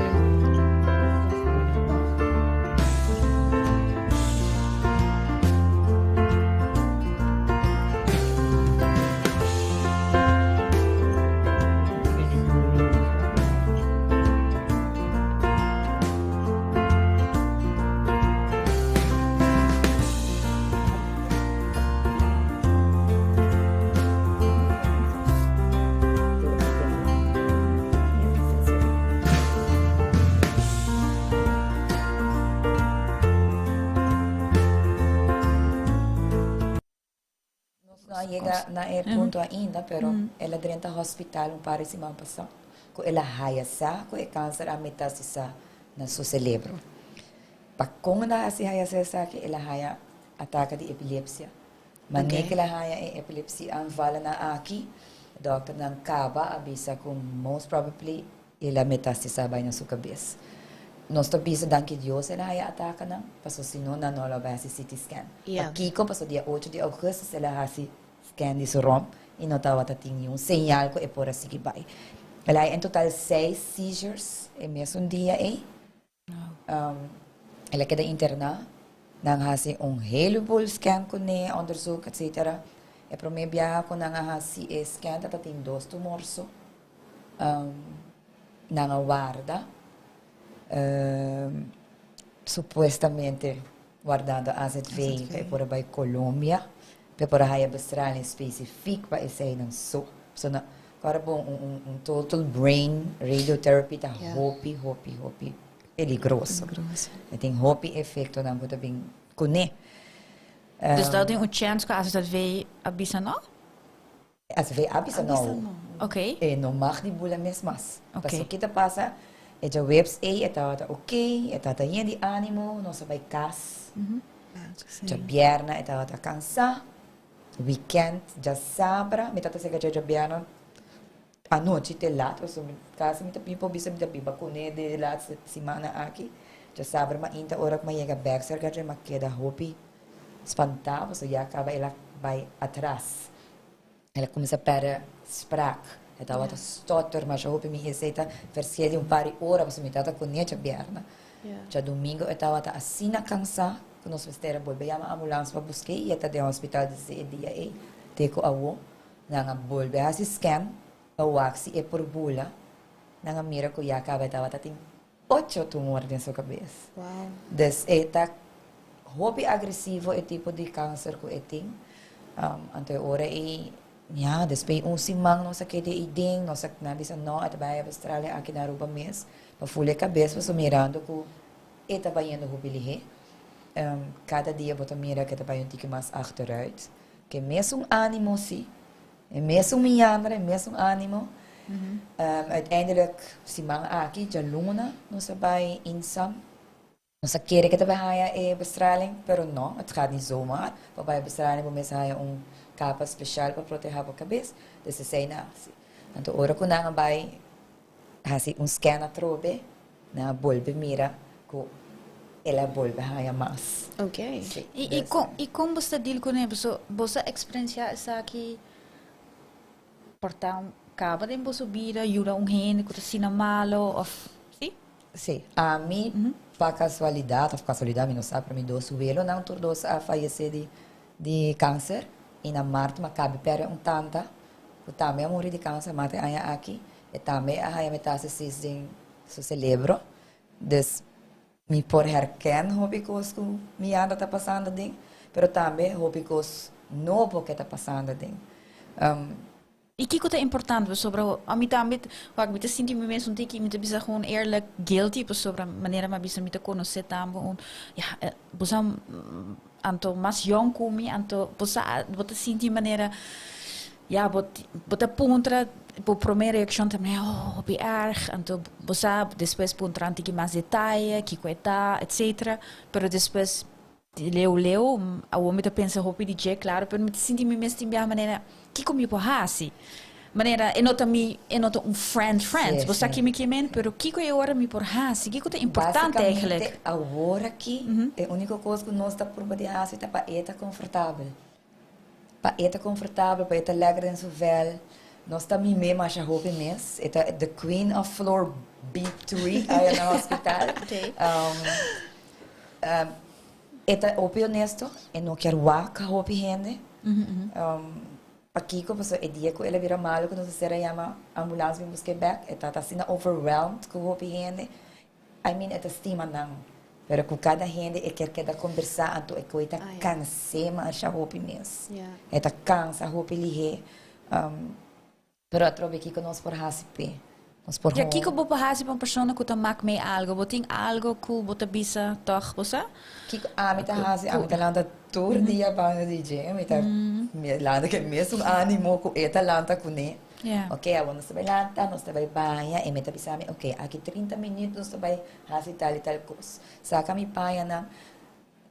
Nos no a yega na e punto ainda, pero el a drenta hospital un par di siman pasá, ku el a haya sa ku e kanser a metastisá na su selebro. Pa kon el a hasi haya sa esaki? El a haya ataka di epilepsia. Manera ku el a haya e epilepsie aanvalnan aki, dòkternan kaba a bisa ku most probably El a metastisá bai na su kabes. Nos ta bisa danki Dios el a haya atakanan, paso si no nan no lo a bai hasi CT scan. Pakiko? Paso dia ocho di augustus el a hasi scan di su romp i no tabata tin niun señal ku e por a sigui bai. El a haya en total seis seizures e mesun dia ei. El a keda interná. Nan a hasi un heleboel scan kuné, onderzoek, etcetera. E promé biaha ku nan a hasi e scan tabata tin dos tumor so. Nan a warda, supuestamente wardando AZV pa e por a bai Colombia, pa e por a haya bestraling specifiek pa eseinan so. Pasobra ora bo un total brain radiotherapy ta hopi, hopi, hopi peligroso. E tin hopi efectonan cu ta bin cune. Dus dat tin un chance cu AZV a bisa no? AZV a bisa no. Ok. E no mag di bula mes mas. Pasobra ki ta pasa, e djaweps ei e tabata ok, e tabata yen di animo, nos a bai cas. Djabièrnè e tabata cansa. Weekend djasabra mi tabata sega dje djabièrnè anochi te lat pasobra mi kasi mi ta mi por bisa mi ta biba kuné de laatste simana aki. Djasabra mainta ora ku mi a yega bèk serka dje mi a keda hopi spantá pasobra ya kaba el a bai atras. El a kuminsá pèrdè sprak. E tabata stotter masha hopi mi esei ta verschil di un par di ora pasobra mi tabata kuné djabièrnè. Djadumingu e tabata asina kansá ku nos mester a bolbe yama ambulans pa busk'é i e ta den hospital desde e dia ei te ku awo. Nan a bolbe hasi scan pa wak si e por bula. Nan a mira ku ya kaba e tabata tin ocho tumor den su kabes. Dus e ta hopi agresivo e tipo di kanser ku e tin. Anto e ora ei, ya, despues un siman nos a keda ei den, nos a nan a bisa no, e ta bai Australia aki na Aruba mes. Pa ful e kabes pasobra mirando ku e ta bayendo hopi lihé. Kada dia bo ta mira ku e ta bai un tiki mas achteruit. Ku e mesun animo si, e mesun miandra, e mesun animo. Uiteindelijk siman aki, djaluna, nos a bai Insam. Nos a kere ku e ta bai haña e bestraling, pero no, het gaat niet zomaar. Pa bai bestraling bo mester haña un kapa speshal pa protehá bo kabes. Dus esei nan a hasi. Anto ora ku nan a bai Hasi un scan atrobe, nan a bolbe mira ku el a bolbe haña mas. Ok. Sí, I, i dus. kon, i kon bo sta deal kuné? Paso bo sa eksperensiá esaki por ta un kaba den boso bida, yuda un hende ku ta asina malo òf, sí? Sí, ami pa kasualidat òf kasualidat mi no sa, pero mi dos welonan tur dos a fayesé di di kanser i na mart mi a kabe pèrdè un tanta ku tambe a muri di kanser mart e aña aki. E tambe a haya metastasis den su celebro. Dus mi por herken hopi cos cu mi yanda ta pasando den, pero tambe hopi cos nobo cu e ta pasando den. I kiko ta importante pasobra ami tambe wak mi ta sinti mi mes un tiki mi ta bisa gewoon eerlijk guilty pasobra manera mi a bisa mi ta conoce tambe un ya bo sa anto mas yong cu mi anto bo sa bo ta sinti manera ya bo bo ta puntra bo prome reaccion ta manera oh hopi erg anto bo sa despues puntra un tiki mas detaye kiko e ta etcetera pero despues Leu leu, awor mi ta pensa hopi di dje, claro, pero mi ta sinti mi mes tin biaha manera, kiko mi por hasi? Manera, e no ta mi, e no ta un friend friend, bo sa ki mi ke men, pero kiko e ora mi por hasi? Kiko ta importante eigenlijk? Basicamente, awor aki, e unico cos cu nos ta purba di hasi ta pa e ta comfortabel. Pa e ta comfortabel, pa e ta lekker den su vel. Nos ta mim'é masha hopi mes. E ta the queen of floor B3 aya na hospital. E ta hopi honesto, e no kier wak hopi hende. Pakiko? Pasobra e dia ku el a bira malu ku nos a ser a yama ambulans bin busk'é bek, e tabata asina overwhelmed ku hopi hende. I mean e ta stima nan, pero ku kada hende e kier keda kombersá anto e koe ta kans'é masha hopi mes. E ta kansa hopi lihé. Pero atrobe kiko nos por hasi p'e? Nos por Ya, kiko bo por hasi pa un persona ku ta mak mee algo? Bo tin algo ku bo ta bisa tòg, bo sa? Kiko ami ta hasi? Ami ta lanta tur dia banda di dje. Mi ta lanta ku e mesun animo ku e ta lanta kuné. Ok, awor nos ta bai lanta, nos ta bai baña i mi ta bisa mi, ok, aki 30 minüt nos ta bai hasi tal i tal kos. Saka mi pañanan.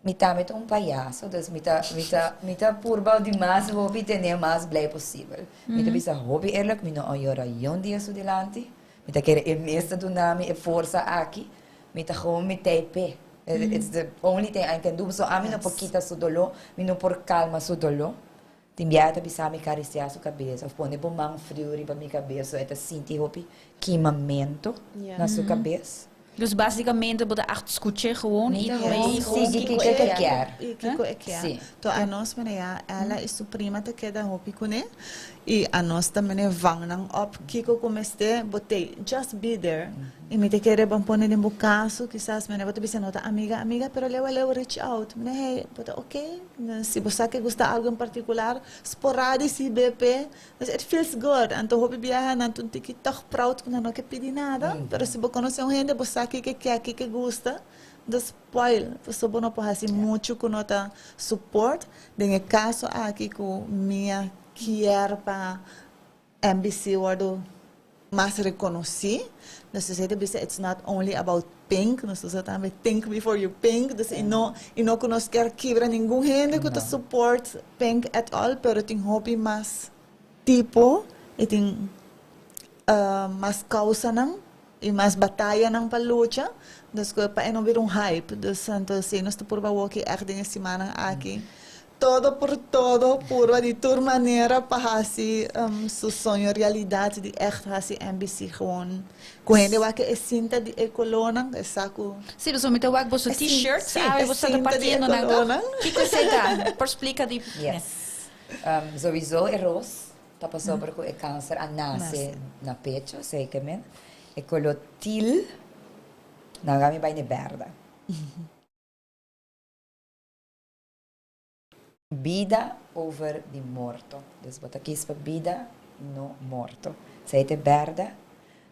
Mi tambe ta un payaso, dus mi ta, mi ta, mi ta purba di mas hopi tene mas blij posibel. Mi ta bisa hopi eerlijk, mi no a yora yon dia su dilanti. Mi ta kere e mes ta duna mi e forsa aki. Mi ta gewoon mi tei p'e. It's the only thing I can do. So ami no por kita su doló, mi no por kalma su doló. Tin biaha ta bisa mi karisiá su kabes òf pone bo man friu riba mi kabes so e ta sinti hopi kimamentu na su kabes. Dus básikamente bo ta echt skuch'é gewoon Mi i ta i gewoon gewoon sigui kiko kiko e e kier. kier. I kiko e kier. Sí. To anos mene ya Ella i su prima ta keda hopi kuné i anos ta mene vang nan op kiko ku mester bo tei just be there. I mi ta kere ban pone den bo kaso kisas mene bo ta bisa no ta amiga amiga pero leu a leu reach out mene hey bo ta ok si bo sa ke gusta algo en particular sporadi si BP dus it feels good anto hopi biaha nan ta un tiki tog proud ku nan no ke pidi nada pero si bo konoce un hende bo sa kiko e ke kiko e gusta dus spoil pasobra bo no por hasi mucho ku no ta support den e kaso aki ku Mia kier pa MBC wordo mas reconoci. Nos ta ta bisa it's not only about pink, nos ta tambe think before you pink. Dus y no, y no cu nos kier kibra ningun hende cu ta support pink at all, pero tin hopi mas tipo y tin mas causanan y mas batayanan pa lucha. Dus cu pa e no bira un hype. Dus anto si nos ta purba awoki echt den e simannan aki. Todo por todo purba di tur manera pa hasi su soño realidad di echt hasi MBC gewoon cu hende wak e cinta di e colornan e sa cu. Si, pasobra mi ta wak boso t-shirts awe boso ta partiendo nan toch? Kico esey ta? Por splica di. Yes. Sowieso e ros ta pasobra cu e cancer a nace na pecho, zekerment. E color teal, nan ga mi bay ne berde. Bida over di morto. Dus bo ta kis pa bida, no morto. Esei ta e berde.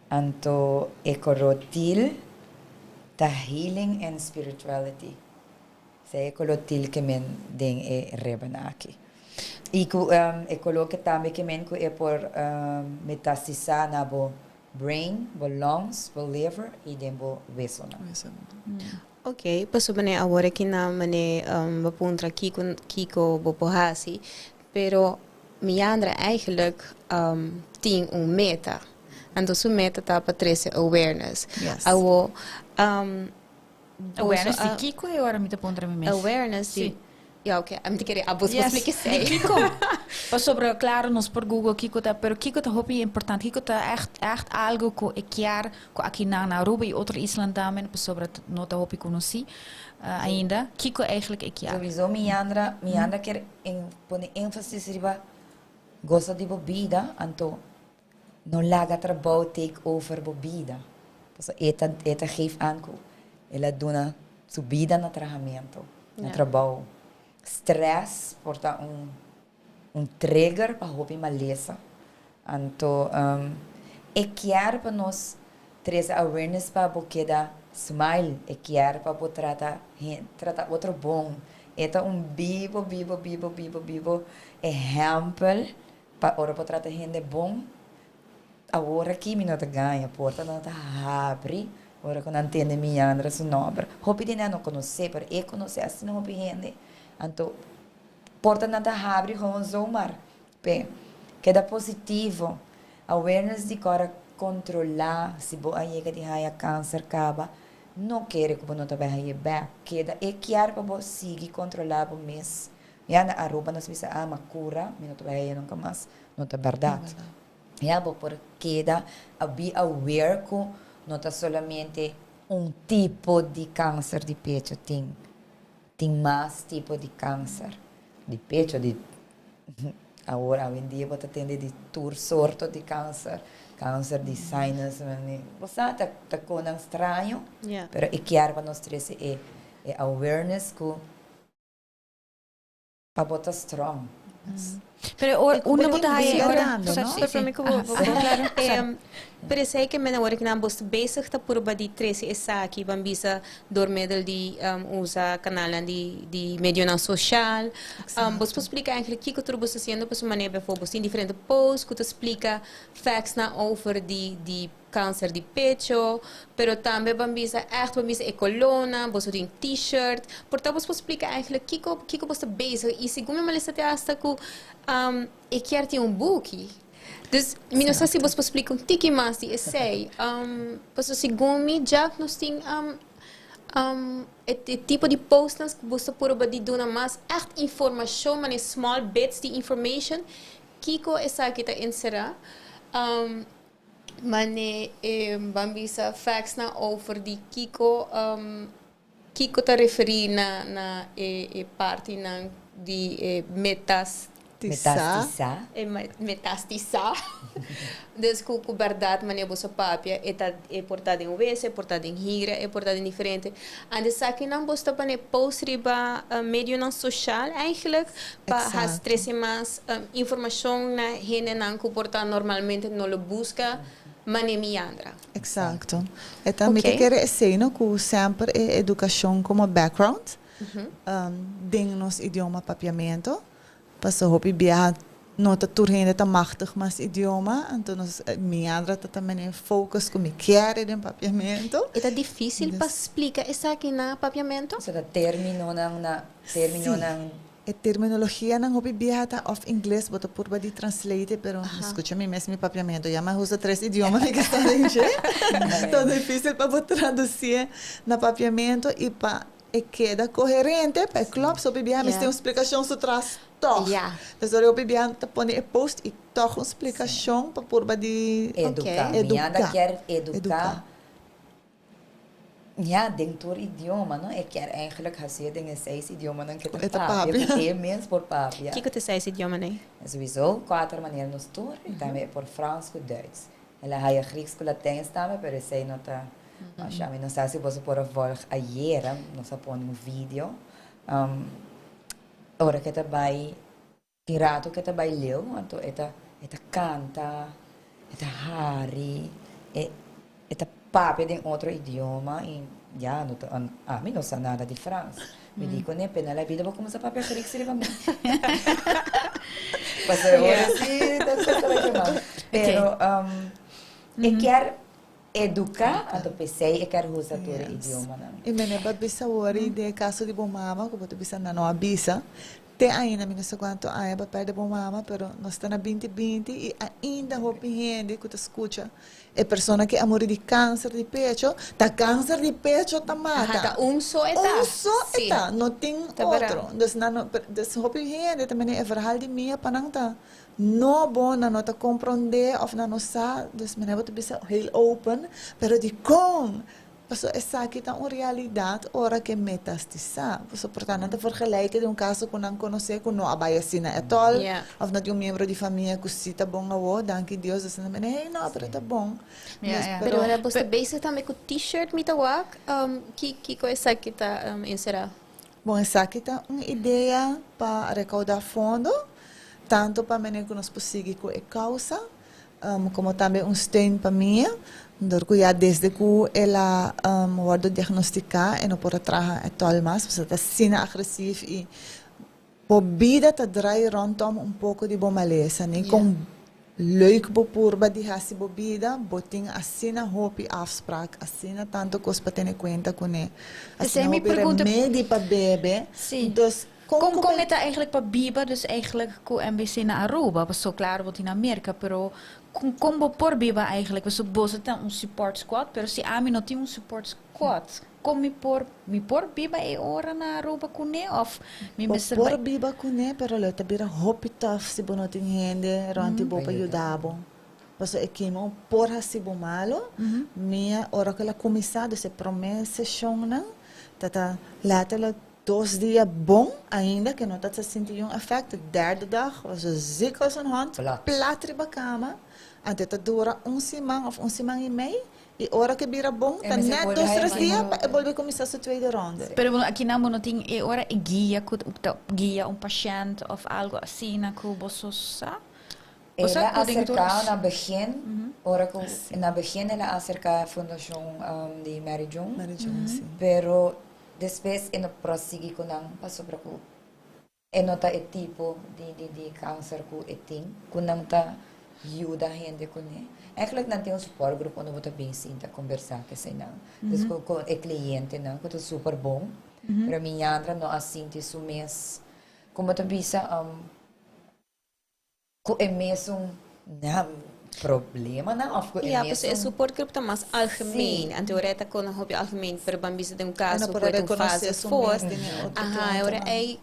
Anto e korotil ta healing and spirituality. Esei e kolotil ke men den e reben aki. I ku e kolo ke tambe ke men ku e por metastisá na bo brain, bo lungs, bo liver i den bo wesonan. Ok, pasobra mane awor aki nan mane bo puntra kiko kiko bo por hasi, pero Miandra eigenlijk tin un meta, anto su meta ta pa trese awareness. Yes. Awo Awareness di kiko e ora mi ta puntra mi mes. Awareness di Si. Ya ok, ami ta kere abos Yes, por splika di esei. kiko? Pasobra claro nos por google kiko ta, pero kiko ta hopi importante, kiko ta echt echt algo ku e kier ku aki nan na Aruba i otro islan tambe pasobra no ta hopi konosí ainda, kiko eigenlijk e kier? Sowieso Miandra, Miandra kier en pone énfasis riba gosa di bo bida, anto. No laga trabou take over bo bida. Paso e ta geef aan ku el a duna su bida na trahamentu, na trabou. Stress por ta un trigger pa hopi malesa. Anto, e kier pa nos trese awareness pa bo keda smile, e kier pa bo trata otro bon. E ta un bibo, bibo, bibo, bibo, bibo ehèmpel pa ora bo trata hende bon. Awor aki mi no ta gaña, porta no ta habri, ora ku nan tende mi Yandra su nòmber. Hopi di nan no konosé, pero e konosé asina hopi hende. Anto, porta nan ta habri gewoon zomaar. Pe, keda positivo. Awareness di kora kontrolá si bo a yega di haya kanser kaba, no kere ku bo no ta bai haye bèk. Keda e kier pa bo sigui kontrolá bo mes. Ya na Aruba nos bisa, "Ah, m'a kura, mi no ta bai haye nunka mas." No ta bèrdat. Ya bo por keda a be aware ku no ta solamente un tipo di kanser di pecho tin. Tin mas tipo di kanser di pecho di awor awendia bo ta tende di tur sorto di kanser. Kanser di sinus, bo sa ta konan straño, pero e kier pa nos trese e awareness ku pa bo ta strong. Pero uno bo ta haya ora, no? Sí. Aha, claro. Pero sei ku men awor ku nan bos bezig ta purba di trese esaki ban bisa door middel di usa kanalnan di medionan sosial. Bos por splika eigenlijk kiko tur bos hasiendo pa su manera? Bijvoorbeeld tin diferente posts ku ta splika facts na over di kanser di pecho, pero tambe ban bisa echt ban bisa e kolona, bos tin T-shirt. Por ta bos por splika eigenlijk kiko bos ta bezig i segun mi malesa te hasta ku e kier tin un buki. Dus mi no sa si bos por splika un tiki mas di esei. Paso segun mi ya nos tin e tipo di posts ku bos ta purba di duna mas echt informashon, mane small bits di information, kiko esaki ta enserá. Mane ban bisa facts na over di kiko ta referí na e parti nan di e metas Metastisá. E metastisá. Dus ku bèrdat manera bo papia e ta e por ta den wesu, e por ta den higra, e por ta den diferente. En esakinan bo ta pone post riba medionan sosial eigenlijk pa trese mas informashon na hendenan ku por ta normalmente no lo buska mane mi Yandra. Eksakto. E tambe ke esei, no, ku semper e edukashon komo background den nos idioma papiamento. Paso hopi bia no ta tur hende ta machtig mas idioma, anto nos mi Yandra ta tambe focus ku mi kier den papiamento. E ta difísil pa splika esaki na papiamento? So ta términonan. E terminologianan hopi bia ta of ingles, bo ta purba di translate, pero skucha, mi mes mi papiamento ya mi usa tres idioma mi ku ta den dje. Ta difísil pa bo tradusí na papiamento i pa e keda koherente, pa e klopt, so hopi bia mester un splikashon su tras toch. Dus ora hopi bia ta pone e post i toch un splikashon pa purba di eduká. Eduká. Mi Yandra kier eduká. Ja, den tur idioma, no? E kier eigenlijk hasié den e seis idiomanan ku E ta ta papia, papia. ku e mes por papia. Kiko ta seis idiomanan? Sowieso kuater manera nos tur, i tambe por Frans ku Duits. El a haya Grieks ku Latijns tambe, pero esei no ta. Mas mi no sa si bo por a volg ayera, nos a pone un video. Ora ku e ta bai, tin ratu ku e ta bai leu, anto e ta kanta, e ta hari, e ta papia den otro idioma i ja, no ta, ami no sa nada di Frans. Mi di kuné, pena la bida bo kuminsá papia Grieks riba mi. Paso ora si, ta ta bai mal. Pero e kier eduká, anto p'esei e kier usa tur idiomanan. I mene ba bisa wori de kaso di bo mama, ku bo ta bisa nan no a bisa. Te ainda mi no sa kuantu aña pa pèrdè bo mama, pero nos ta na 2020 i ainda hopi hende ku ta skucha e persona ku a muri di kanser di pecho, ta kanser di pecho ta mata. Aha, ta un so e ta. Un so e ta, no tin Ta otro. Dus nan no, dus hopi hende tambe e verhaal di mia pa nan ta no bon, nan no ta komprondé of nan no sa, dus mene bo ta bisa heel open, pero di kon? Paso esaki ta un realidat ora ku metastisá. Paso por ta nan ta vergelijken di un kaso ku nan konosé ku no a bai asina at all, òf no tin un miembro di famia ku sí ta bon awor, danki Dios, dus nan ta hey no, pero ta bon. Ja, ja. Pero ora bo ta bezig tambe ku t-shirt mi ta wak, ki kiko esaki ta enserá? Bon, esaki ta un idea pa rekoudá fondo, tantu pa manera ku nos por sigui ku e kousa, komo tambe un steun pa mi, dor ku ya desde ku el a wòrdu diagnostiká e no por a traha at all mas, pasobra ta asina agresief i bo bida ta drai rondom un poko di bo malesa, ni kon leuk bo purba di hasi bo bida, bo tin asina hopi afspraak, asina tantu kos pa tene kuenta kuné, asina mi hopi pregunta- remedi pa bebe. Dus kon Kon ku kon bo e ta eigenlijk pa biba, dus eigenlijk ku MBC na Aruba, paso klaro bo tin na Merka, pero kon kon bo por biba eigenlijk, paso boso ta un support squad, pero si ami no tin un support squad, kon mi por mi por biba e ora na Aruba kuné òf mi Bo mester por bai? biba kuné, pero lo ta bira hopi tough si bo no tin hende rònt di bo pa yuda bo. Pasobra e kimo por hasi bo malu. Mi a ora ku el a kuminsá, dus e promé seshonnan ta ta letterlijk 2 dia bon, ainda ku no ta ta sinti un efecto. Derde dag was ze ziek als een hond, Plat. plat riba kama. Anto ta dura un siman òf un siman i mei. I ora ku bira bon, E ta mester net bolbe 2, haya 3 dia kimo. pa e bolbe kuminsá su tweede ronde. Pero bueno, aki nan bo no tin e ora e guia ku ta guia un pashènt òf algo asina ku boso sa? El Boso a ku den tur aserká na begin, ora ku na begin el a aserká fundashon di Mary Joan, Mary Joan, sí. pero despues e no prosigui ku nan pasobra ku e no ta e tipo di kanser ku e tin, ku nan ta yuda hende kuné. Eigenlijk nan tin un support group unda bo ta bin sinta kombersá ku eseinan. Dus ku e klientenan ku ta super bon, pero mi Yandra no a sinti su mes, komo ta bisa, ku e mesun na problemanan òf ku e Ja, pues e mesun support group ta mas algemeen. Anto ora ta kon hopi algemeen, pero ban bisa den un E no caso por ku e ta un rekonosé fase su 4. mes den e otro Aha, ora klantenan. ei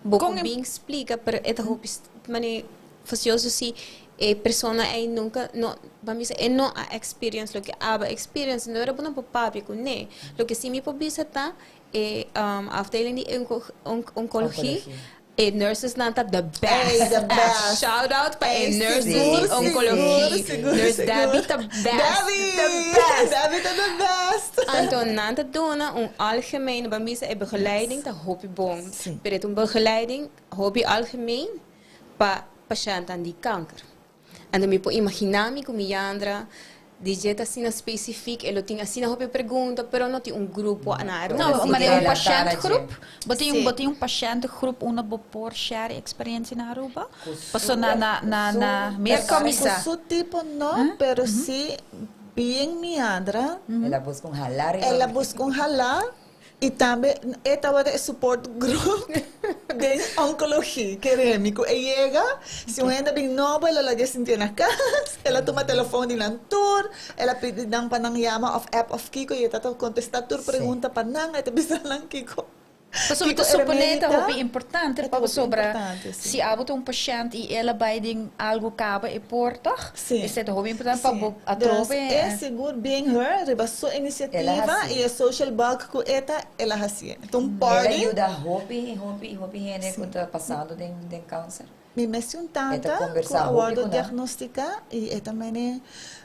bo Kon kon bin splika, pero e ta hopi mane facioso si e persona ei nunca no ban bisa e no a experience loke abo a experience, no ora bo no por papia kuné. Loke si mi por bisa ta e afdeling di oncologie, Oncologie. e nurses nan ta the Hey, best. the best. Shout out pa e Hey, nurses sigur, di sigur, oncologie. sigur, Nurse sigur. Debbie ta best. Debbie! The best. Debbie ta the best. Anto nan ta duna un algemeen, ban bisa e begeleiding ta hopi bon. Pero e ta un begeleiding hopi algemeen pa pashèntnan di kanker. Anto mi por imaginá mi ku mi Yandra di dje ta asina spesifiek, e lo tin asina hopi pregunta, pero no tin un grupo na Aruba. No, Sí, maar un la patiëntgroep. Bo tin Sí. bo tin un patiëntgroep unda bo por share experiencia na Aruba? Paso na Merka Ku misa. su tipo no, pero sí bien mi Yandra. El a buska un halá. El a buska un halá i tambe e tabata e support group di oncologie. Kere mi ku e yega, si un hende bin nobo, el a laga sinti na kas, el a tuma telefòn di nan tur, el a pidi nan pa nan yama òf app òf kiko, i e ta kontestá tur pregunta pa nan, e ta bisa nan kiko. Paso mi Kiko ta supone ta remedi ta? hopi importante E ta pa hopi sobra importante, sí. si abo ta un pashènt i el a bai den algo kaba e por, toch? Esei ta hopi importante pa bo Dus atrobe. e sigur being her, riba su inisiativa hasi. i e social bug ku e ta, el a hasi. Anto un El a party. yuda hopi, hopi, hopi hende ku ta pasando den kanser. Mi mes un E ta tanta ku kombersá a hopi wòrdu ku nan. diagnostiká i e ta mene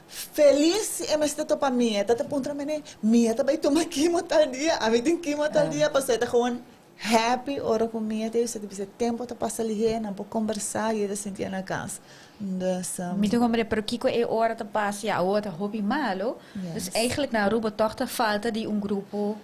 felis e mes ta topa mi. E ta ta puntra mene, mi ta bai tuma kimo tal dia, ami tin kimo tal dia, paso e ta gewoon happy ora ku mi ta usa bisa tempu ta pasa lihé, nan por kombersá i e ta sinti na kas. Dus, Mi ta komprendé, pero kiko e ora ta pasa, ja, ora ta hopi malo. Dus eigenlijk na Aruba toch ta falta di un grupo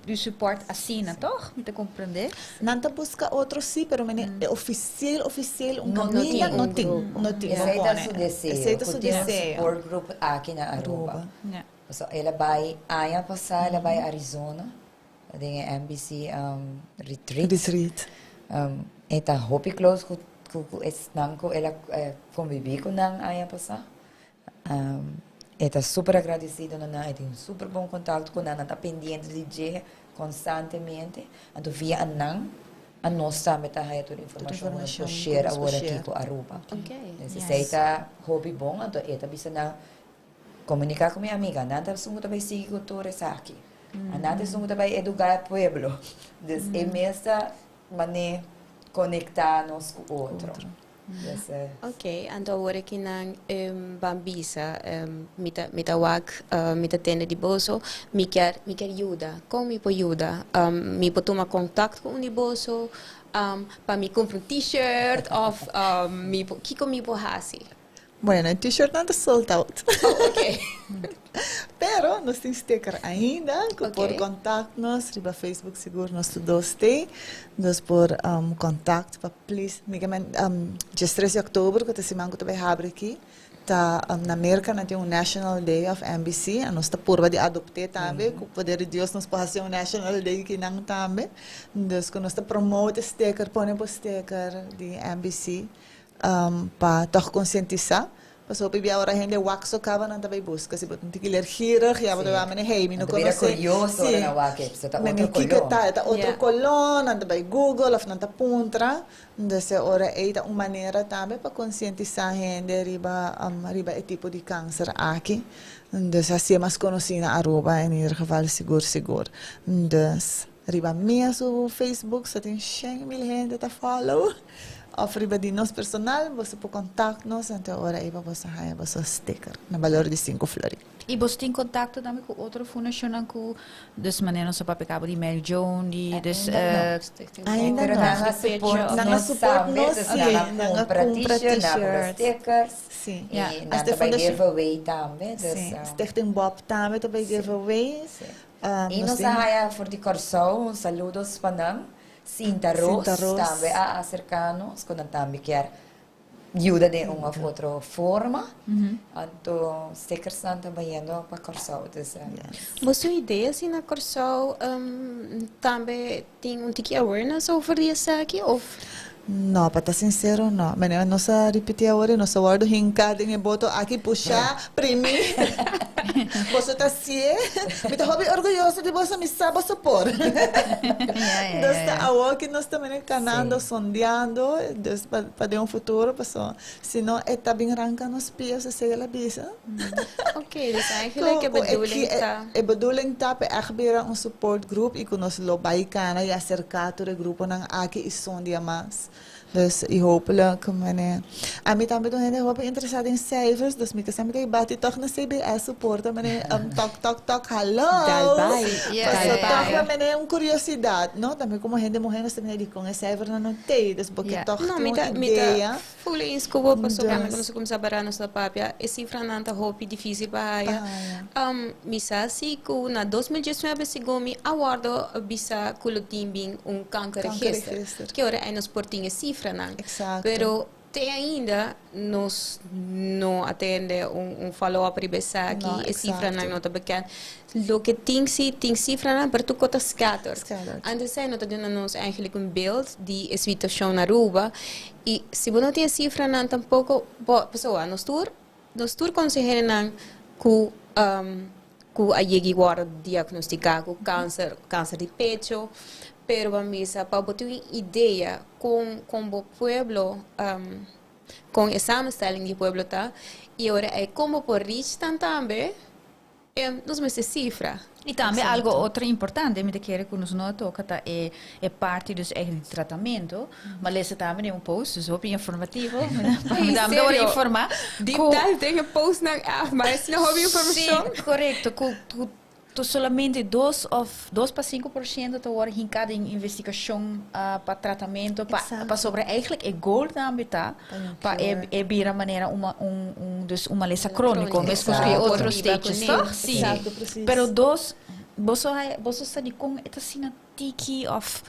di support asina, toch? Mi ta komprendé. Nan ta buska otro sí, pero mene e ofisial, ofisial, un No kaminda tin no un tin, grupo. no tin. Esei ta pone. su deseo. Esei ta su ku tin un deseo. support group aki na Aruba. Aruba. So, el a bai aña pasá, el a bai Arizona, den e MBC retreat. Retreat. E ta hopi close ku esnan ku el a konviví ku nan aña pasá. E ta super agradesido na nan, e tin un super bon kontakto ku nan, nan ta pendiente di dje konstantemente. Anto via nan, a nos tambe ta haya tur informashon ku nos por informashon share ku nos por awor aki share. ku Aruba. Dus esei ta hopi bon, anto e ta bisa nan. Komuniká ku mi amiga, nan ta esun ku ta bai sigui ku tur esaki. Nan ta esun ku ta bai eduká e pueblo. Dus e mes ta manera konektá nos ku otro. Dus, Ok, anto awor aki nan ban bisa, mi ta wak, mi ta tende di boso, mi kier yuda. Kon mi por yuda? Mi por tuma kontakto ku un di boso, pa mi kumpra un t-shirt of mi por, kiko mi por hasi? Bueno, e t-shirt nan ta sold out. Oh, ok. Pero nos tin sticker ainda, ku por contact nos, riba Facebook sigur nos dos tin, dus por contact pa please, mi ke men, 13 di òktober, ku ta siman ku ta bai habri aki, ta na Merka nan tin un National Day of MBC, i nos ta purba di adopt'é tambe, ku poder di Dios nos por hasi un National Day aki nan tambe. Dus ku nos ta promote sticker, pone bo sticker di MBC, pa toch konsientisá. Pasobra hopi bia ora hende wak so kaba nan ta bai buska. Si bo ta un tiki leergierig, ya bo ta bai mene, hey, mi no Nan ta bira konosé. kurioso ora nan wak e, pasobra ta Mene otro kiko koló. ta, ta otro koló, nan ta bai Google of nan ta puntra. Dus e ora ei ta un manera tambe pa konsientisá hende riba e tipo di kanser aki. Dus hasié mas konosí na Aruba in ieder geval sigur sigur. Dus riba mi su Facebook sa tin 100.000 hende ta follow. Of riba di nos personal, bo por contact nos, anto ora ei pa bo haña bo sticker na balor di 5 florin. I bo tin kontakto tambe ku otro fundashon ku, dus manera nos papia kaba di Mary Joan, di dus Ainda Ainda no. Nan a support Nan a nos support tambe, nos, dus sí. nan a Nan a kumpra kumpra t-shirt, nan a kumpra t-shirts. stickers. Sí. I nan Hasta ta bai fundashon- giveaway tambe. Dus, Sí. Stichting Bob tambe ta bai giveaway. Sí. I nos nos tin- haya for di Kòrsou, un saludos pa nan. Sinta Ros, Sinta Ros. Tambe a aserká nos, ku nan tambe kier yuda di un of otro forma. Anto stickers nan ta bayendo pa Kòrsou. Dus, Bo idea si na Kòrsou tambe tin un tiki awareness over di esaki of No, pa ta sinsero, no. Mene, nos a ripití awor, nos a wòrdu hinká den e boto aki pusha, primi. Boso ta sie. Mi ta hopi orguyoso di boso, mi sa boso por. Dus ta awor ku nos ta kanando, sondeando, dus pa den un futuro, paso, si no, e ta bin ranka nos pia, se sei la bisa. Ok, dus eigenlijk e bedoeling ta E bedoeling ta pa echt bira un support group i ku nos lo bai kana i aserká tur e gruponan aki i sondia mas. Dus i hopelijk, meneer. Ami tambe ta hende hopi interesá den cijfers, dus mi ke mi bati toch na CBS support, meneer, tok tok tok, hallo. Dal bai. Paso Dal toch bai. Meneer, un kuriosidat, no? Tambe komo hende muhé nos tambe di kon e cijfer no tin, dus porque toch No, tin mi ta un mi ta idea. Full eens ku bo paso Dus. ku nos kuminsá bara nos papia e sifranan ta hopi difísil pa haya. Pa Mi sa si ku na 2019 segun mi a wòrdu bisa ku lo tin bin un kankerregister. Kankerregister. Ku ora ei nos por tin e sifranan. Exacto. Pero te ainda nos no a tende un follow-up riba esaki, No, e sifranan exacto. no ta bekend. Loke tin si, tin sifranan, pero tur kos ta scattered. Scattered. Antes ei no ta duna nos eigenlijk un beeld di e situashon na Aruba. I si bo no tin sifranan tampoko, bo, pessoa, nos tur konseheronan ku a yega wòrdu diagnostiká ku kanser di pechu, pero ban bisa pa bo tin un idea kon bo pueblo, kon e samenstelling di pueblo ta i ora ei kon por reach nan tambe, nos mester sifra. I tambe algo otro importante, mi ta kere ku nos no toka ta e parti dus eigenlijk di tratamentu, ma lesa tambe den un post, dus hopi informativo. Ei, Tambe ora serio? informá. Deep dive den e post nan ah, mas no hopi informashon. Sí, korekto. Ku tu solamente 2 of 2 pa 5% ta wòrdu hinká den investigashon pa tratamentu pa sobre eigenlijk e goal tambe ta pa e bira manera un dus un malesa króniko, meskos ku otro stages, toch? Sí. Exacto, precies. Pero dos, boso sa di kon e ta asina tiki of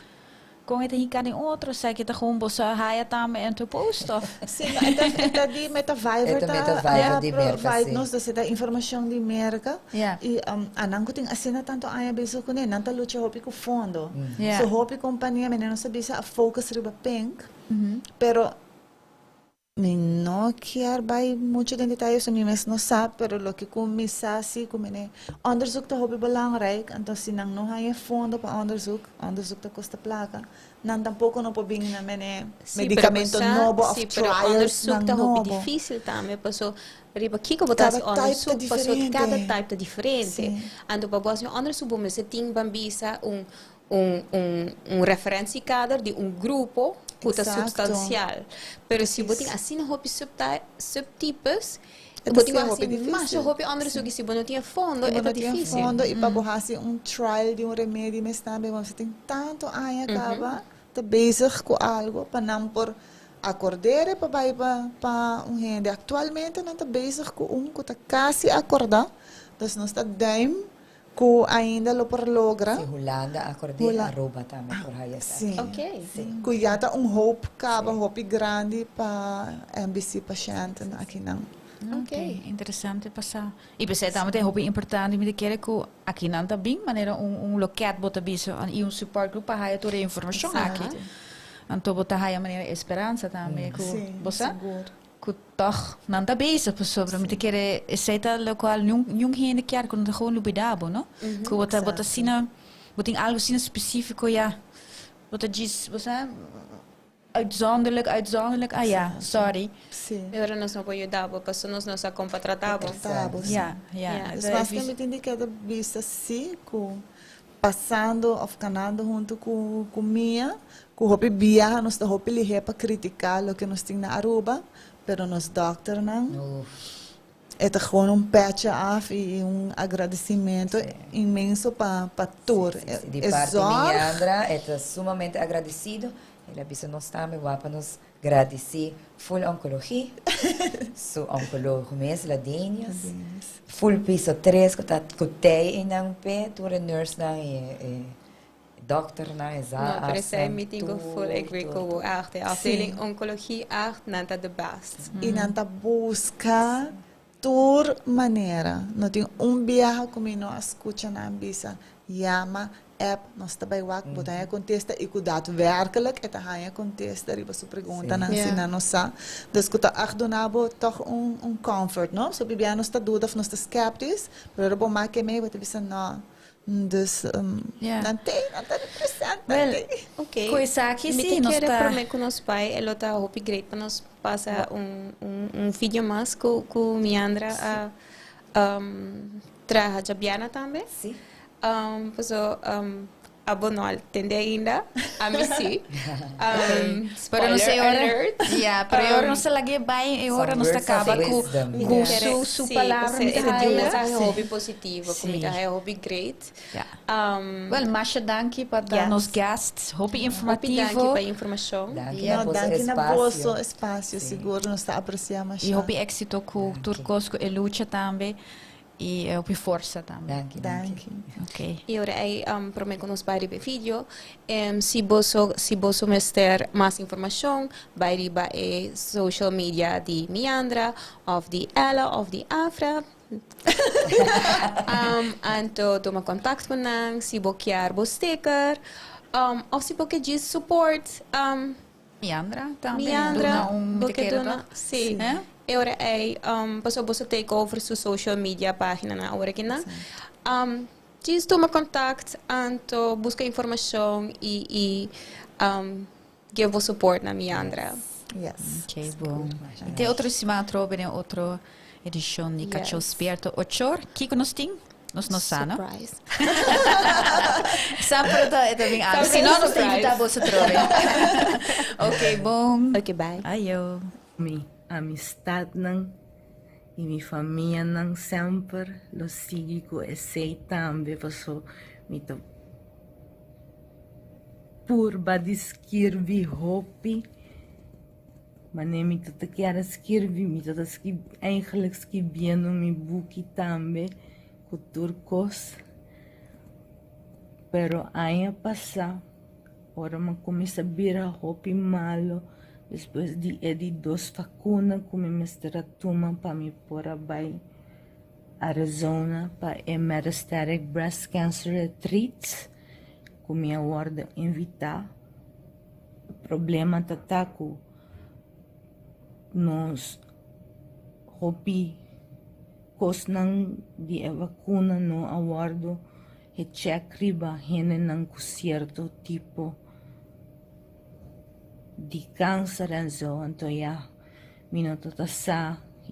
kon e ta hinká den otro, sa ku ta gewoon boso haya tambe ento post of Sí, no, e ta di Metavivor. E ta Metavivor di Merka, provide sí. nos dus e informashon di Merka. I nan ku tin asina tantu aña bezig kuné, nan ta lucha hopi ku fondo. So hopi kompania, mene nos bisa a focus riba pink, pero Mi no kier bay mucho den detaye, so mi mes no sa, pero loke cu mi sa si cu mene onderzoek ta hopi belangrijk, anto si nan no haya fondo pa onderzoek, onderzoek ta costa placa, nan tampoco no por bin na mene medicamento nobo of Sí, pero trials onderzoek nan ta hopi nobo. dificil tambe, paso riba kiko bo ta Cada haci type ta onderzoek, paso diferente. cada type ta diferente. Anto pa bo haci un onderzoek bo mester tin ban bisa un referentiekader di un grupo cu ta substancial. Pero si bo tin asina hopi subtypes, E bo ta tin ser cu hopi haci masha difícil. Hopi onderzoek y si bo no tin e fondo, E e bo ta no tin difícil. Fondo y pa bo haci un trial di un remedi mes tambe, bo tin tanto aña caba ta bezig cu algo pa nan por acordere pa bay pa un hende. Actualmente nan ta bezig cu un cu ta casi acorda, dus nos ta duim cu ainda lo por logra. Si Hulanda acordé, Aruba tambe por haya Sí. esaki. Cu ya ta un hoop caba hopi grandi pa MBC patiënten aki nan. Ok, interesante pasa. Y pensei tambe ta hopi importante mi ta kere cu aki nan ta bin manera un loket bo ta bisa y un support group pa haya tur e informacion aki. Anto bo ta haya manera esperanza tambe cu bo sa cu toch nan ta bezig pasobra mi ta kere esey ta locual niun hende kier cu nan ta gewoon lubida bo, no? Cu bo ta asina bo tin algo asina specifico ya bo ta djis bo sa uitzonderlijk, uitzonderlijk, ah ja, sorry. Pero nos no por yuda bo, paso nos no sa con pa trata bo. Trata bo, si. Ja. Dus mas cu mi tin di keda bisa si cu pasando of canando hunto cu Mia, cu hopi biaha nos ta hopi lihe pa critica loke nos tin na Aruba, pero nos dokternan e ta gewoon un petje af y un agradecimento inmenso pa tur. Sí, di E parte zorg. Miandra, ta sumamente agradecido. El a bisa nos tambe pa nos gradici full oncologie, su oncologo mes, Ladenius, full piso 3, cu ta cu tey in nan pe, tur e nurse nan e dokter nan e No, pero esey mi tin cu full agree tur, cu tur. Echt. De afdeling oncologie echt, nan ta the best. Y nan ta busca tur manera. No tin un biaha cu mi no a scucha nan bisa yama, app, nos ta bay wak, bo ta haya contesta y cu daadwerkelijk e ta haya contesta riba su pregunta nan si nan no sa. Dus cu ta echt duna bo toch un comfort, no? So bibia nos ta duda of nos ta sceptisch, pero bo make mee, bo ta bisa no. Dus nan te, nan ta represent, nan Well, te. Ok. Cu esaki Mi si, te nos kere ta prome cu nos bay, e lo ta hopi great pa nos pasa un video mas cu Miandra a traha djabiana tambe. Paso abo no a tende ainda, ami si. Pero no Spoiler sei ora. Alert. Ja, pero ora nos ta lag'e bay e ora nos ta Some words of caba cu wisdom. cu su palabra Si, mi ta e tin un haya. mensahe hopi positivo, cu mi ta haya hopi great. Well, masha danki pa ta nos guests, hopi Hopi informativo. danki pa informacion. Danki No, na boso danki na espacio. boso espacio, sigur nos ta aprecia masha. Y hopi exito cu tur cos cu e lucha tambe y hopi forsa tambe. Danki, danki. Danki. Ok. Y ora ey prome cu nos bay riba e video, si boso mester mas informacion, bay riba e social media di Miandra, of di Ella, of di Afra. Anto tuma contact cu nan, si bo kier bo sticker, of si bo kier djis support Miandra tambe. Miandra, Duna un bo ke te duna, si. Eh? E ora ey paso boso take over su social media pagina na ora aki nan. Djis tuma contact, anto busca informacion y give bo support na Miandra. Yes. Ok, bon. Y te otro siman atrobe den otro edicion di Cacho Spierto Ochor. Kiko nos tin? Nos no sa, no? Surprise. Semper ta bin algo. Si no, nos ta invita boso atrobe. Ok, bon. Ok, bye. Ayo. Mi amistadnan y mi famianan semper lo sigui cu esey tambe, paso mi ta purba di skirbi hopi, mane mi ta kier skirbi, mi ta eigenlijk skirbiendo mi buki tambe cu tur cos. Pero aña pasa, ora mi cuminsa bira hopi malo, despues di e di dos vacuna cu mi mester a tuma pa mi por a bay Arizona pa e metastatic breast cancer retreat, cu mi a wordo invita. Problema ta cu Nos hopi kosnan di e vakuna no a wòrdu gecheck riba hendenan ku sierto tipo di kanser en zo. Anto ya, mi no tabata sa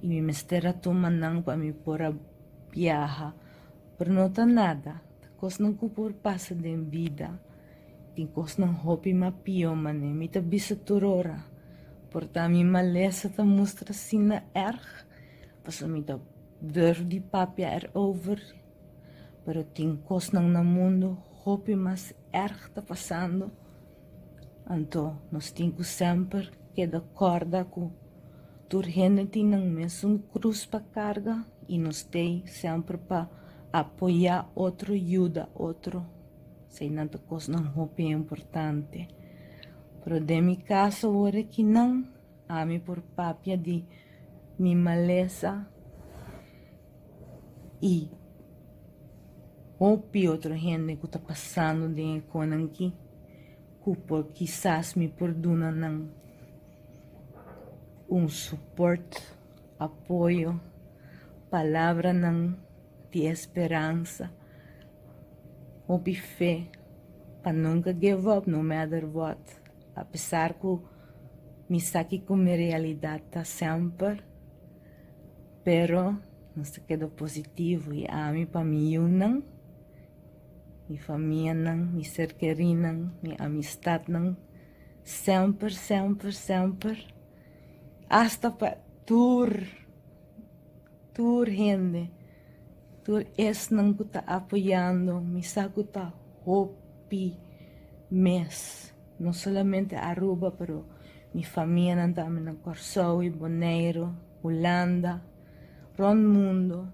i mi mester a tuma nan pa mi por a biaha. Pero no ta nada, ta kosnan ku por pasa den bida. Tin kosnan hopi mas pió, mané mi ta bisa tur ora. Por ta mi malesa ta mustra asina erg, pasobra mi ta durf di papia erover, pero tin kosnan na mundu hopi mas erg ta pasando. Anto nos tin ku semper keda kòrda ku tur hende tin nan mesun krus pa karga i nos t'ei semper pa apoyá otro, yuda otro. Eseinan ta kosnan hopi importante. Pero den mi kaso awor akinan ami por papia di mi malesa i hopi otro hende ku ta pasando den e konan aki ku por kisas mi por duna nan un support, apoyo, palabranan di esperansa, hopi fe pa nunka give up no matter what, apesar ku mi sa kiko mi realidat ta semper. Pero nos ta keda positivo i ami pa mi yunan, mi famianan, mi ser kerinan, mi amistatnan, semper, semper, semper, asta pa tur, tur hende, tur esnan ku ta apoyando, mi sa ku ta hopi mes, no solamente Aruba, pero mi famianan tambe na Kòrsou i Boneiru. Hulanda, rond mundo.